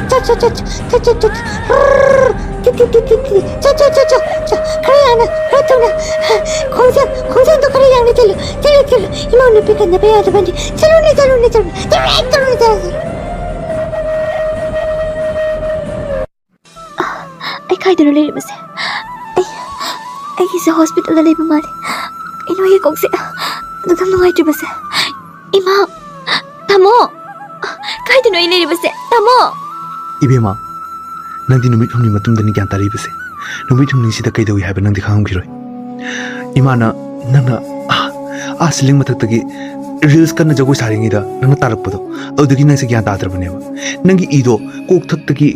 ꯆꯠ, ꯆꯠ, ꯆꯠ, ꯆꯠ, ꯆꯠ, ꯆꯠ, ꯇꯤꯠ, ꯇꯤꯠ, ꯇꯤ, ꯇꯤ, ꯇꯤ, ꯆꯣ, ꯆꯣ, ꯆꯣ, ꯆꯣ, ꯆꯣ, ꯈꯔ ꯌꯥꯡꯅ, ꯈꯔ ꯊꯨꯅ꯫ ꯈꯣꯡꯖꯦꯜ, ꯈꯣꯡꯖꯦꯜꯗꯣ ꯈꯔ ꯌꯥꯡꯅ ꯆꯠꯂꯨ, ꯆꯠꯂꯨ, ꯆꯠꯂꯨ꯫ ꯏꯃꯧ ꯅꯨꯄꯤ ꯀꯟꯅꯕ ꯌꯥꯗꯕꯅꯤ꯫ ꯆꯠꯂꯨꯅꯦ, ꯆꯠꯂꯨꯅꯦ, ꯆꯠꯂꯨꯅꯦ, ꯆꯠꯂꯨꯅꯦ, ꯆꯠꯂꯨꯅꯦ, ꯆꯠꯂꯨꯅꯦ꯫ ꯑꯩ ꯀꯥꯏꯗꯅꯣ ꯂꯩꯔꯤꯕꯁꯦ? ꯑꯩ, ꯑꯩꯒꯤꯁꯦ ꯍꯣꯁꯄꯤꯇꯥꯜꯗ ꯂꯩꯕ ꯃꯥꯜꯂꯦ꯫ ꯀꯩꯅꯣ ꯑꯩꯒꯤ ꯀꯣꯛꯁꯦ ꯑꯗꯨꯛ ꯌꯥꯝ ꯅꯨꯡꯉꯥꯏꯇ꯭ꯔꯤꯕꯁꯦ? ꯏꯃꯥ! ꯇꯥꯃꯣ! ꯀꯥꯏꯗꯅꯣ ꯑꯩ ꯂꯩꯔꯤꯕꯁꯦ? ꯇꯥꯃꯣ! ꯏꯕꯦꯝꯃ, ꯅꯪꯗꯤ ꯅꯨꯃꯤꯠ ꯍꯨꯝꯅꯤ ꯃꯇꯨꯡꯗꯅꯤ ꯒ꯭ꯌꯥꯟ ꯇꯥꯔꯛꯏꯕꯁꯦ꯫ ꯅꯨꯃꯤꯠ ꯍꯨꯝꯅꯤꯁꯤꯗ ꯀꯩꯗꯧꯏ ꯍꯥꯏꯕ ꯅꯪꯗꯤ ꯈꯪꯉꯝꯈꯤꯔꯣꯏ꯫ ꯏꯃꯥꯅ ꯅꯪꯅ ꯑꯥ, ꯑꯥ ceiling ꯃꯊꯛꯇꯒꯤ reels ꯀꯟꯅ ꯖꯒꯣꯏ ꯁꯥꯔꯤꯉꯩꯗ ꯅꯪꯅ ꯇꯥꯔꯛꯄꯗꯣ, ꯑꯗꯨꯗꯒꯤ ꯅꯪꯁꯦ ꯒ꯭ꯌꯥꯟ ꯇꯥꯗ꯭ꯔꯕꯅꯦꯕ꯫ ꯅꯪꯒꯤ ꯏꯗꯣ ꯀꯣꯛꯊꯛꯇꯒꯤ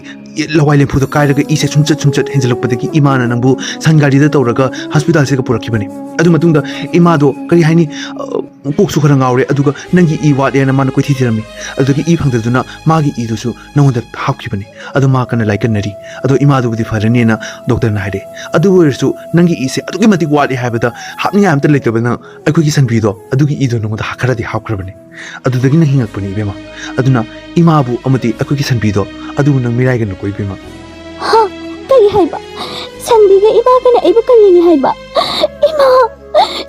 ꯂꯋꯥꯏ ꯂꯦꯝꯐꯨꯗ ꯀꯥꯏꯔꯒ ꯏꯁꯦ ꯁꯨꯝꯆꯠ ꯁꯨꯝꯆꯠ ꯍꯦꯟꯖꯜꯂꯛꯄꯗꯒꯤ ꯏꯃꯥꯅ ꯅꯪꯕꯨ ꯁꯟ ꯒꯥꯔꯤꯗ ꯇꯧꯔꯒ ꯍꯣꯁꯄꯤꯇꯥꯜꯁꯤꯒ ꯄꯨꯔꯛꯈꯤꯕꯅꯤ꯫ ꯑꯗꯨ ꯃꯇꯨꯡꯗ ꯏꯃꯥꯗꯣ ꯀꯔꯤ ꯍꯥꯏꯅꯤ, ꯑ, ꯀꯣꯛꯁꯨ ꯈꯔ ꯉꯥꯎꯔꯦ, ꯑꯗꯨꯒ ꯅꯪꯒꯤ ꯏ ꯋꯥꯠꯂꯦꯅ ꯃꯥꯅ ꯀꯣꯏꯊꯤ ꯊꯤꯔꯝꯃꯤ꯫ ꯑꯗꯨꯗꯒꯤ ꯏ ꯐꯪꯗꯗꯨꯅ ꯃꯥꯒꯤ ꯏꯗꯨꯁꯨ ꯅꯉꯣꯟꯗ ꯍꯥꯞꯈꯤꯕꯅꯤ꯫ ꯑꯗꯣ ꯃꯥ ꯀꯟꯅ ꯂꯥꯏꯀꯠꯅꯔꯤ꯫ ꯑꯗꯣ ꯏꯃꯥꯗꯨꯕꯨꯗꯤ ꯐꯔꯅꯤꯅ ꯗꯣꯛꯇꯔꯅ ꯍꯥꯏꯔꯛꯑꯦ꯫ ꯑꯗꯨ ꯑꯣꯏꯔꯁꯨ ꯅꯪꯒꯤ ꯏꯁꯦ ꯑꯗꯨꯛꯀꯤ ꯃꯇꯤꯛ ꯋꯥꯠꯂꯤ ꯍꯥꯏꯕꯗ ꯍꯥꯞꯅꯤꯡꯉꯥꯏ ꯑꯝꯇ ꯂꯩꯇꯕ ꯅꯪ ꯑꯩꯈꯣꯏꯒꯤ ꯁꯟꯕꯤꯗꯣ ꯑꯗꯨꯒꯤ ꯏꯗꯣ ꯅꯉꯣꯟꯗ ꯈꯔꯗꯤ ꯍꯥꯞꯈ꯭ꯔꯕꯅꯤ꯫ ꯑꯗꯨꯗꯒꯤ ꯅꯪ ꯍꯤꯡꯉꯛꯄꯅꯤ ꯏꯕꯦꯝꯃ꯫ ꯑꯗꯨꯅ ꯏꯃꯥꯕꯨ ꯑꯃꯗꯤ ꯑꯩꯈꯣꯏꯒꯤ ꯁꯟꯕꯤꯗꯣ ꯑꯗꯨꯕꯨ ꯅꯪ ꯃꯤꯔꯥꯏꯒꯅꯨꯀꯣ ꯏꯕꯦꯝꯃ꯫ ꯍꯥ? ꯀꯔꯤ ꯍꯥꯏꯕ? ꯁꯟꯕꯤꯒ ꯏꯃꯥꯒꯅ ꯑꯩꯕꯨ ꯀꯔꯤꯅꯤ ꯍꯥꯏꯕ? ꯏꯃꯥ!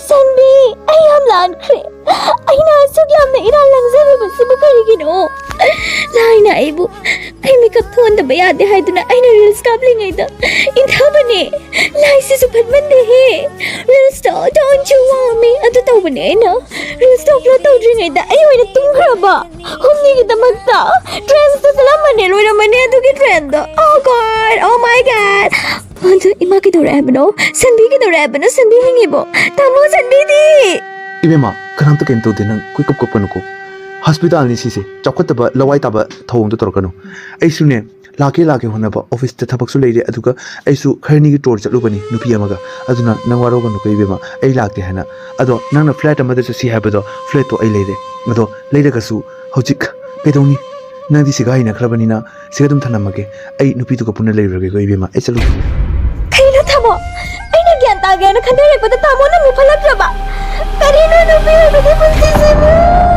ꯁꯟꯕꯤ! ꯑꯩ ꯌꯥꯝ ꯂꯥꯟꯈ꯭ꯔꯦ꯫ ꯑꯩꯅ ꯑꯁꯨꯛ ꯌꯥꯝꯅ ꯏꯔꯥꯟ ꯂꯪꯖꯔꯤꯕꯁꯤꯕꯨ ꯀꯔꯤꯒꯤꯅꯣ? ꯂꯥꯏꯅ ꯑꯩꯕꯨ ꯑꯩ ꯃꯤꯀꯞ ꯊꯣꯛꯍꯟꯗꯕ ꯌꯥꯗꯦ ꯍꯥꯏꯗꯨꯅ ꯑꯩꯅ reels ꯀꯥꯞꯂꯤꯉꯩꯗ ꯏꯟꯊꯕꯅꯦ꯫ ꯂꯥꯏꯁꯤꯁꯨ ꯐꯠꯃꯟꯗꯦꯍꯦ꯫ Reels to don't you want me ꯑꯗꯨ ꯇꯧꯕꯅꯦ ꯑꯩꯅ꯫ Reels ꯇꯣ upload ꯇꯧꯗ꯭ꯔꯤꯉꯩꯗ ꯑꯩ ꯑꯣꯏꯅ ꯇꯨꯝꯈ꯭ꯔꯕ꯫ ꯍꯨꯝꯅꯤꯒꯤꯗꯃꯛꯇ trend ꯇ ꯆꯠꯂꯝꯕꯅꯦ, ꯂꯣꯏꯔꯝꯃꯅꯦ ꯑꯗꯨꯒꯤ trend ꯗꯣ꯫ Oh God, oh my God꯫ ꯑꯗꯨ ꯏꯃꯥ ꯀꯩꯗꯧꯔꯦ ꯍꯥꯏꯕꯅꯣ? ꯁꯟꯕꯤ ꯀꯩꯗꯧꯔꯦ ꯍꯥꯏꯕꯅꯣ? ꯁꯟꯕꯤ ꯍꯤꯡꯉꯤꯕꯣ? ꯇꯥꯃꯣ ꯁꯟꯕꯤꯗꯤ? ꯏꯕꯦꯝꯃ, ꯀꯅꯥꯝꯇ ꯀꯩꯝ ꯇꯧꯗꯦ, ꯅꯪ ꯀꯣꯏꯀꯞ ꯀꯞꯀꯅꯨꯀꯣ꯫ ꯍꯣꯁꯄꯤꯇꯥꯜꯅꯤ ꯁꯤꯁꯦ, ꯆꯥꯎꯈꯠꯇꯕ ꯂꯋꯥꯏ ꯇꯥꯕ ꯊꯧꯑꯣꯡꯗꯣ ꯇꯧꯔꯛꯀꯅꯨ꯫ ꯑꯩꯁꯨꯅꯦ, ꯂꯥꯛꯀꯦ ꯂꯥꯛꯀꯦ ꯍꯣꯠꯅꯕ ꯑꯣꯐꯤꯁꯇ ꯊꯕꯛꯁꯨ ꯂꯩꯔꯦ, ꯑꯗꯨꯒ ꯑꯩꯁꯨ ꯈꯔꯅꯤꯒꯤ tour ꯆꯠꯂꯨꯕꯅꯤ ꯅꯨꯄꯤ ꯑꯃꯒ꯫ ꯑꯗꯨꯅ ꯅꯪ ꯋꯥꯔꯧꯒꯅꯨꯀꯣ ꯏꯕꯦꯝꯃ, ꯑꯩ ꯂꯥꯛꯀꯦ ꯍꯥꯏꯅ꯫ ꯑꯗꯣ ꯅꯪꯅ flight ꯑꯃꯗ ꯆꯠꯁꯤ ꯍꯥꯏꯕꯗꯣ, flight ꯇꯣ ꯑꯩ ꯂꯩꯔꯦ꯫ ꯑꯗꯣ ꯂꯩꯔꯒꯁꯨ ꯍꯧꯖꯤꯛ ꯀꯩꯗꯧꯅꯤ? ꯅꯪꯗꯤ ꯁꯤꯒ ꯍꯩꯅꯈ꯭ꯔꯕꯅꯤꯅ ꯁꯤꯒ ꯑꯗꯨꯝ ꯊꯅꯝꯃꯒꯦ꯫ ꯑꯩ ꯅꯨꯄꯤꯗꯨꯒ ꯄꯨꯟꯅ ꯂꯩꯔꯨꯔꯒꯦꯀꯣ ꯏꯕꯦꯝꯃ, ꯑꯩ ꯆꯠꯂꯨꯒꯦ꯫ ꯀꯩꯅꯣ ꯇꯥꯃꯣ? ꯑꯩꯅ ꯒ꯭ꯌꯥꯟ ꯇꯥꯒꯦꯅ ꯈꯟꯊꯔꯛꯄꯗ ꯇꯥꯃꯣꯅ ꯑꯃꯨꯛ ꯐꯠꯂꯛꯇ꯭ꯔꯕ? ꯀꯔꯤꯅꯣ ꯅꯨꯄꯤ ꯑꯣꯏꯕꯒꯤ ꯄꯨꯟꯁꯤꯁꯤꯕꯨ?